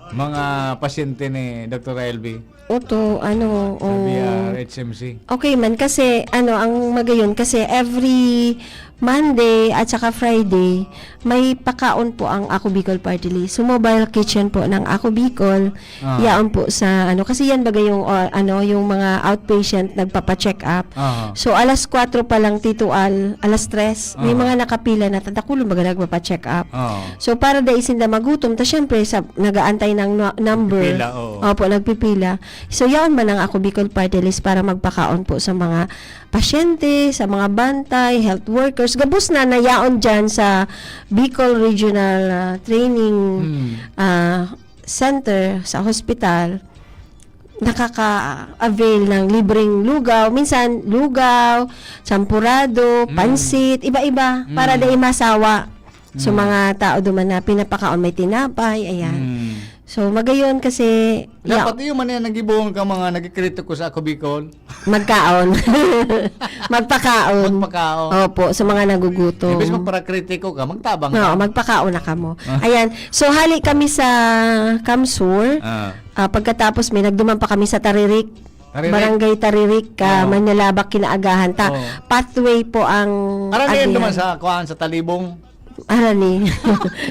mga pasyente ni Doktor L B? Oto, ano, Sa oh. B R H M C. Okay man, kasi, ano, ang magayon, kasi every Monday at saka Friday, may pakaon po ang Ako Bicol Party List. So, mobile kitchen po ng Ako Bicol, Ah. yaon po sa, ano, kasi yan baga yung, or, ano, yung mga outpatient nagpapa-check up. Aha. So, alas kwatro pa lang, Tito Al, alas tres, may Aha. mga nakapila na, tadakulon baga nagpapa-check up. Oo. So, para dai sinda magutom, ta syempre, sa, nagaantay ng nu-, number. Nagpipila, oo. Opo, nagpipila. So, yaon man ang Ako Bicol Party List para magpakaon po sa mga pasyente, sa mga bantay, health workers. Gabos na nayaon dyan sa Bicol Regional, ah, Training, Hmm. ah, Center sa hospital. Nakaka-avail ng libreng lugaw. Minsan, lugaw, champurado, Mm. pansit, iba-iba, para Mm. dai masawa. So, Mm. mga tao duman na pinapakaon, may tinapay, ayan. Mm. So, magayon kasi, Dapat ya- iyo man yan, nagibungan ka mga nagkikritiko sa Ako Bicol. Magkaon. Magpakaon. Magpakaon. Opo, sa mga nagugutom. Imbes magparakritiko ka, magtabang Oo, ka. magpakaon na kamo. Ah. Ayan. So, hali kami sa Kamsur. Ah. Ah, pagkatapos, may nagduman pa kami sa Taririk. Taririk? Barangay Taririk, ah, Oo. Manlalabak, Kinaagahan. Ta-, Oo. pathway po ang Arani yan agyan. duman sa, kuhaan, sa Talibong. Arani.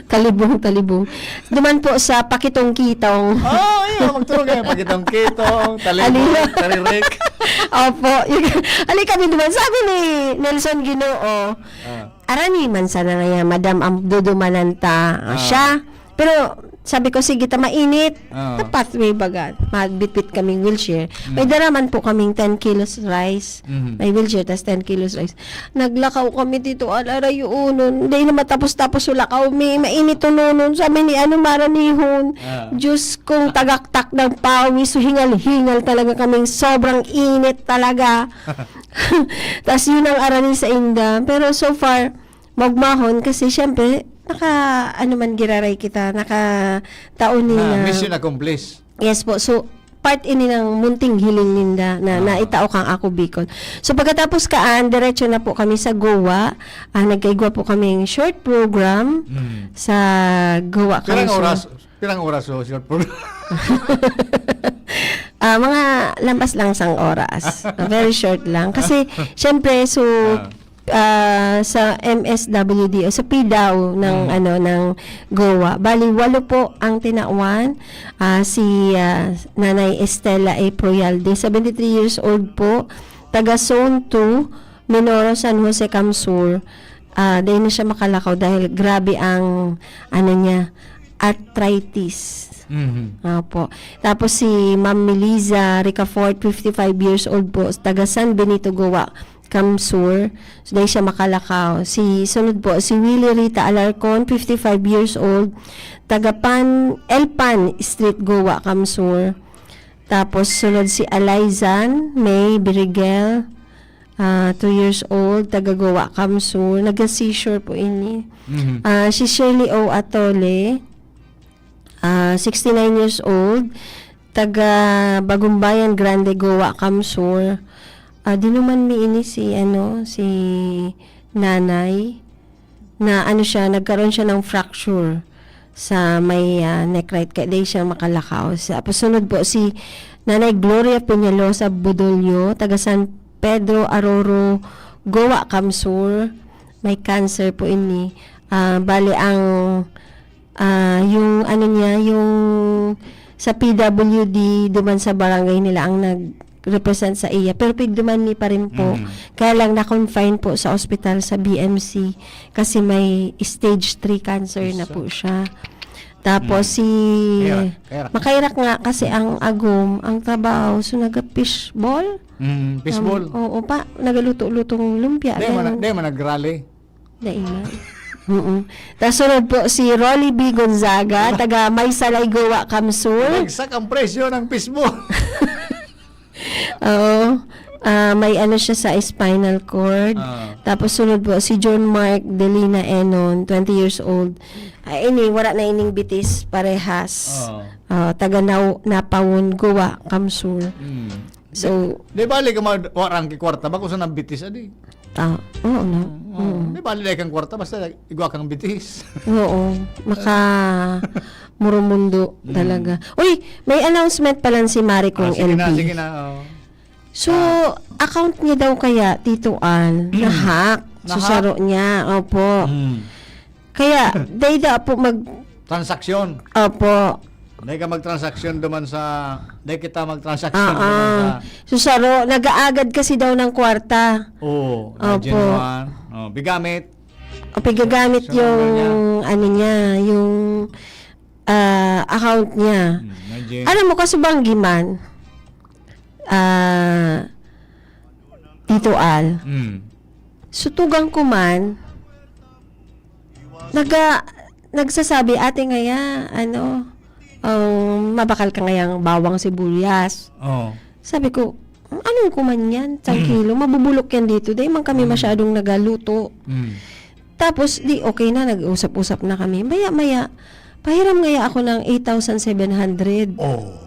Talibong, Talibong. Duman po sa Pakitong-kitong. Oh, iya, magturo kayo. Pakitong-kitong, Talibong, Aliwa. Taririk. Opo. Yung, ali kami duman. Sabi ni Nelson Ginoo, Ah. "Arani man sana ngayon, madam, ang dudumanan ta." Ah, Ah. siya, Pero sabi ko, "Sige, ta mainit." Oo. Sa pathway baga, magbitbit kaming wheelchair. May Mm. dara man po kaming ten kilos rice. Mhm. May wheelchair, tas ten kilos rice. Naglakaw kami dito, alarayunon. Hindi na matapos-tapos yung lakaw. May mainit ununon. Sabi ni ano, maranihon. Ah. Diyos kong tagaktak ng pawis. So, hingal-hingal talaga kaming sobrang init talaga. Tas yun ang arani sa inda. Pero so far, maugmahon kasi syempre, naka, ano man giraray kita, naka taon ni Na, na. Mission accomplished. Yes po. So, part ini ng munting hiling ninda na Ah. naitao kang Ako Bicol. So, pagkatapos kaan, diretso na po kami sa Goa. Ah, nagkaigwa po kaming short program Mm. sa Goa Pirang Council. oras? Pirang oras so short program? Ah, mga lampas lang sang oras. Very short lang. Kasi, syempre, so, Ah. ah, sa M S W D o sa P D A W ng, Mm. ano, ng Goa. Bali, walo po ang tinawan. Ah, si, ah, Nanay Estela A. Proyalde, seventy-three years old po, taga Zone two, Minoro, San Jose, CamSur. Ah, dahil na siya makalakaw dahil grabe ang, ano niya, arthritis. Mhm. Opo. Tapos si Ma'am Meliza Ricafort, fifty-five years old po, taga San Benito, Goa, CamSur. So, dahil siya makalakaw. Si, sunod po, si Willie Rita Alarcon, fifty-five years old, taga Pan, El Pan Street, Goa, CamSur. Tapos, sunod si Alaizan May Birigel, ah, two years old, taga Goa, CamSur. Naga-seizure po ini. Mhm. Ah, si Shirley O. Atole, ah, sixty-nine years old, taga Bagumbayan Grande, Goa, CamSur. Ah, dinuman mi ini si, ano, si nanay na, ano siya, nagkaroon siya ng fracture sa may, ah, neck, right, kaya di siya makalakaw. Sa, sunod po, si Nanay Gloria Peñalosa Budolio, taga San Pedro Aroro, Goa, CamSur. May cancer po ini. Ah, bali, ang, ah, yung, ano niya, yung sa P W D, duman sa barangay nila ang nag-represent sa iya. Pero pigduman mi pa rin po. Mhm. Kaya lang, na-confine po sa ospital sa B M C kasi may stage three cancer na Isa. po siya. Tapos Mm. si... Kairak, kairak. Makairak nga kasi ang agom, ang trabaho, so naga-fishball. Mm, fishball. Um, oo pa, nagaluto-lutong lumpia. Di man, Ganun. Di man nag-rally. Dai man. Oo. Tapos sunod po si Rolly B. Gonzaga, taga Maysalay, Goa, CamSur. Bagsak ang presyo ng fishball. Oo. Ah, may ano siya sa spinal cord. Ah. Tapos sunod po si John Mark Delina Enon, twenty years old. Ah, ini, wala na ining bitis, parehas. Oo. Ah, taga Nau-, Napawon, Goa, CamSur. Mm. So, Di bali ka mag-, warang ki kwarta, bako sa nabitis, adi. Ah, oo, no? Oo. Di bali dai kang kwarta, basta igwa kang bitis. Oo. Maka murumundo Mm. talaga. Uy, may announcement pala si Mare Kong Ah, sige na, L B. Sige na. Oh. So, account niya daw kaya, Tito Al, na-hack. So, Na-hack? Saro niya. Opo. Mm. Kaya, dai da po mag... Transaksyon. Opo. Dai ka magtransaksyon duman sa, dai kita magtransaksyon Ah, duman sa, ah. So, Saro, nag-aagad kasi daw ng kwarta. Oo, Opo. Gen one. Oh, bigamit. O, pigagamit So, yung, number niya. Ano niya, yung ah, account niya. Mm, na Gen. Alam mo, kasubanggi man, ah, Tito Al, Mm. sutugang ko man, naga, nagsasabi, "Ate ngaya, ano, um, mabakal ka ngayang bawang sibuyas." Oh. Sabi ko, "Anong kuman yan? Isang kilo? Mabubulok yan dito. Dahil man kami masyadong nagaluto." Mm. Tapos, di okay na, nag-usap-usap na kami. Maya-maya, pahiram ngaya ako ng eight thousand seven hundred. Oh.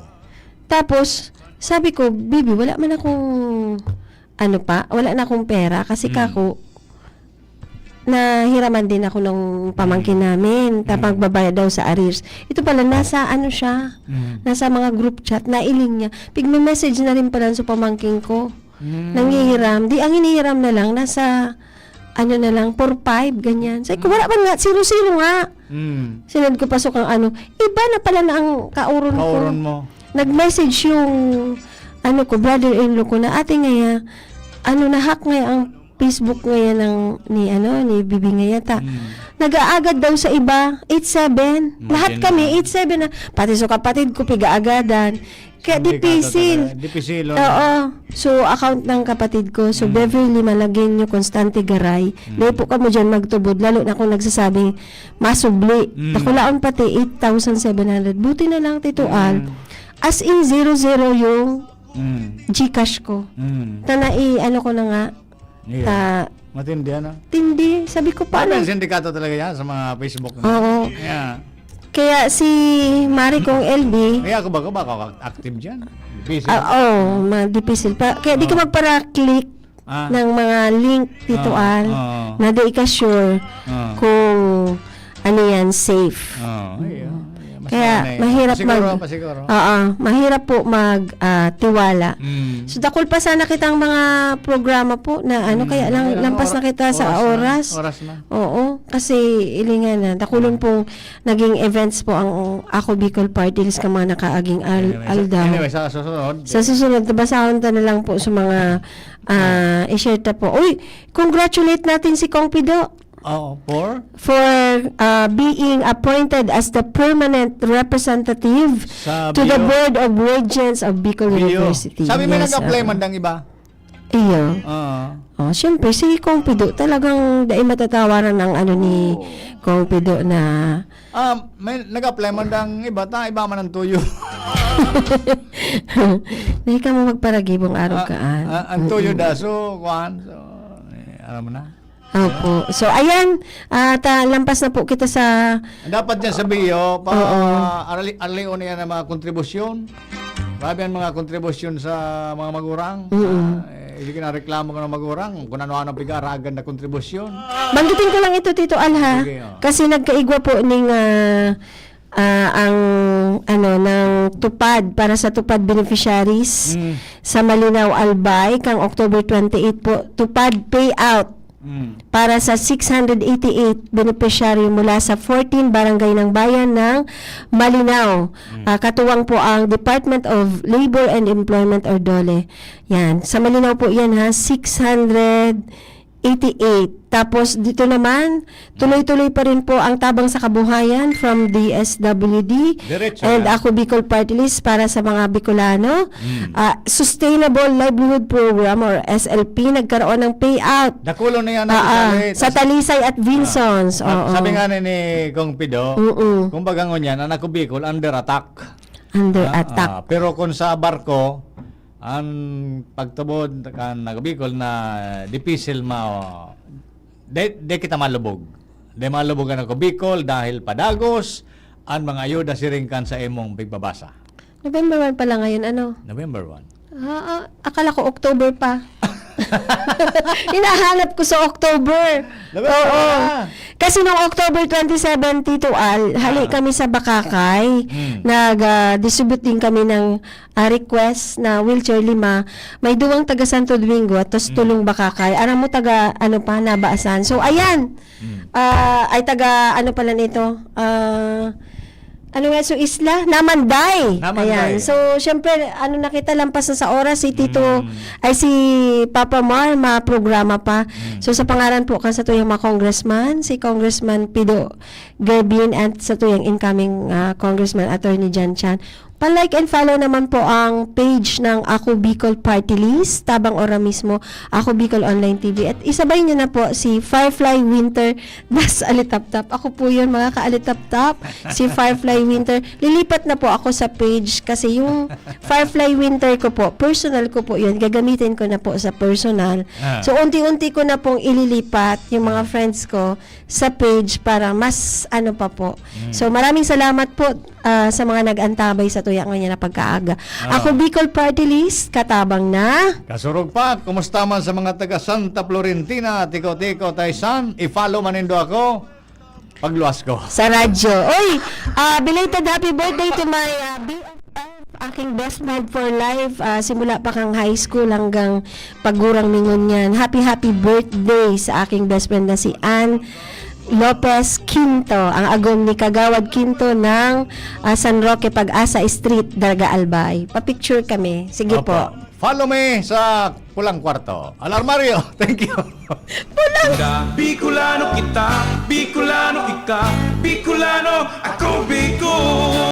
Tapos, sabi ko, "Bibi, wala man akong, ano pa, wala na akong pera." Kasi Mm. kako, nahiraman din ako ng pamangkin Mm. namin. Ta-, Mm. magbabayad daw sa arrears. Ito pala, nasa ano siya, Mm. nasa mga group chat, nailing niya. Pigme-message na rin pala sa pamangkin ko. Mm. Nangihiram. Di, ang hinihiram na lang, nasa, ano na lang, four five, ganyan. Sabi ko, "Wala man nga, zero zero nga." Mm. Sinend ko pa sa kang ano, iba na pala na ang kauron ko. Kauron mo. Nag-message yung, ano ko, brother-in-law ko na, "Ate ngaya, ano, na-hack ngaya ang Facebook ngayon ng, ni, ano, ni Bibi ngayon ta. Mm. Nag-aagad daw sa iba, eight seven. Lahat Imagine kami, mo. Eight seven na. Pati sa kapatid ko, pigaagadan. Kaya Hindi ka dipisil. totoo. Dipisil, oh. Oo. So, account ng kapatid ko. So, Mm. Beverly Malagueño, Constante Garay. Mm. Dahil po kamo dyan magtubod, lalo na kung nagsasabing masubli. Mm. Dakulaon pati, eight thousand seven hundred. Buti na lang, Tito Al. Mm. As in, zero zero yung Mm. GCash ko. Mm. Tana i-, ano ko na nga, Yeah. Ta- Matindi, ano? Tindi. Sabi ko, Dami "Paano?" ang sindikato talaga yan sa mga Facebook na. Oo. Yeah. Kaya si Mari kong L B, Kaya ako ba, ako ba, ako active dyan? Busy. Ah, oh, ma-, dipisil pa. Kaya di ka Oo. magpara-click Ah. ng mga link dito, Oo, Al, oo. na di ka sure Oo. kung ano yan, safe. Oo, ayun, Mm. ayun. Mas Kaya, maanay. mahirap Pasiguro, mag-, pasiguro. Oo, mahirap po mag, ah, tiwala. Mm. So, dakul pa sana kitang mga programa po na ano, Mm, kaya lang okay lang, lampas na ora-, kita sa oras na, oras. oras na. Oo, kasi ilingan na. Dakulon Mm. pong naging events po ang Ako Bicol Party List ka mga nakaaging al-, Anyway, sa, aldaw. anyway, sa susunod, Sa eh, susunod, basahon ta na lang po sa mga, ah, Mm. i-share ta po. Uy, congratulate natin si Kong Pido. Oo, for? For, ah, being appointed as the permanent representative Sa to the B U. Board of Regents of Bicol B U. University. Sabi, may Yes, nag-apply oo. man dang iba. Iyo. Oo. Oh, siyempre, si Kong Pido talagang dai matatawaran ang ano ni Oo. Kong Pido na Ah, may nag-apply man dang iba, ta iba man ang tuyo. Dai ka mo magparagibong araw Ah, kaan. ah, ang tuyo Mm-mm. da, so, kuwan, so, eh, alam mo na. Opo. So, ayan, ah, ta-, lampas na po kita sa Dapat dyan sa B U, pa, Oo. arali-, aralion na yan ang mga kontribusyon. Grabe ang mga kontribusyon sa mga magurang. Mm. Ah, eh, hindi ka na reklamo ka ng magurang kung ano-ano piga-aragan na kontribusyon. Banggitin ko lang ito, Tito Al, ha? Sige, oh. Kasi nagkaigwa po ning, ah, ah, ang, ano, ng TUPAD para sa TUPAD beneficiaries Mm. sa Malinao, Albay, kang October twenty-eight po, TUPAD payout Mm. para sa six hundred eighty-eight beneficiary mula sa fourteen barangay ng bayan ng Malinao. Mm. Ah, katuwang po ang Department of Labor and Employment or DOLE. Yan. Sa Malinao po yan, ha, six hundred eighty-eight. Tapos dito naman, Mm. tuloy-tuloy pa rin po ang Tabang sa Kabuhayan from D S W D Diretso and yan. Ako Bicol Party List para sa mga Bicolano. Mm. Ah, Sustainable Livelihood Program or S L P, nagkaroon ng payout. Dakulo na yan, Ah, ah, Talisay. sa Tas-, Talisay at ah, Vinsons. ah, Oo. sabi nga ni, ni Kong Pido, Mm-mm. kumbaga ngunyan, ang Ako Bicol under attack. Under Ah, attack. ah, pero kung sa barko, ang pagtubod kan Ako Bicol na dipisil ma-, de, de kita malubog. De malubog ang Ako Bicol dahil padagos ang mga ayuda siring kan sa imong pigbabasa. November one pa lang ngayon, ano? November one. Ah, ah, akala ko October pa. Hinahanap ko sa October. November Oo. na. Kasi nung October twenty-seven, Tito Al, hali Ah. kami sa Bakakay. Mm. Nag, ah, distribute din kami ng, ah, request na wheelchair lima. May duwang taga Santo Domingo at tas Mm. tulong Bakakay. Aram mo, taga, ano pa, Nabaasan. So, ayan. Mm. Ah, ay, taga, ano pala nito? Ah, ano nga, so, isla? Namanday. Namanday. Ayan. So, syempre, ano na kita, lampas na sa oras, si Tito, Mm. ay, si Papa Mar, maprograma pa. Mm. So, sa pangaran po kan satuyang mga congressman, si Congressman Pido Gerbin at satuyang incoming, ah, Congressman Attorney Jan Chan, pa-like and follow naman po ang page ng Ako Bicol Party List, tabang ora mismo, Ako Bicol Online T V. At isabay niyo na po si Firefly Winter Das Alitaptap. Ako po yun, mga kaalitaptap, si Firefly Winter. Lilipat na po ako sa page kasi yung Firefly Winter ko po, personal ko po yun. Gagamitin ko na po sa personal. Ah. So, unti-unti ko na pong ililipat yung mga Ah. friends ko sa page para mas ano pa po. Mm. So, maraming salamat po, ah, sa mga nag-antabay sa tuya ngayon na pagkaaga. Ah. Ako, Bicol Party List, katabang na. Kasurog pa, kumusta man sa mga taga Santa Florentina, Tico-Tico, Taysan? I-follow man nindo ako. Pagluwas ko. Sa radyo. Oy, ah, belated happy birthday to my, ah, B F F, aking best friend for life, ah, simula pa kang high school hanggang pagurang mi ngunyan. Happy, happy birthday sa aking best friend na si Ann Lopez Quinto, ang agom ni Kagawad Quinto ng, ah, San Roque, Pag-asa Street, Daraga, Albay. Pa-picture kami. Sige Opo. po. Follow me sa Pulang Kwarto. Alarmario, thank you. Bicolano kita, Bicolano ika, Bicolano ako, Bicol.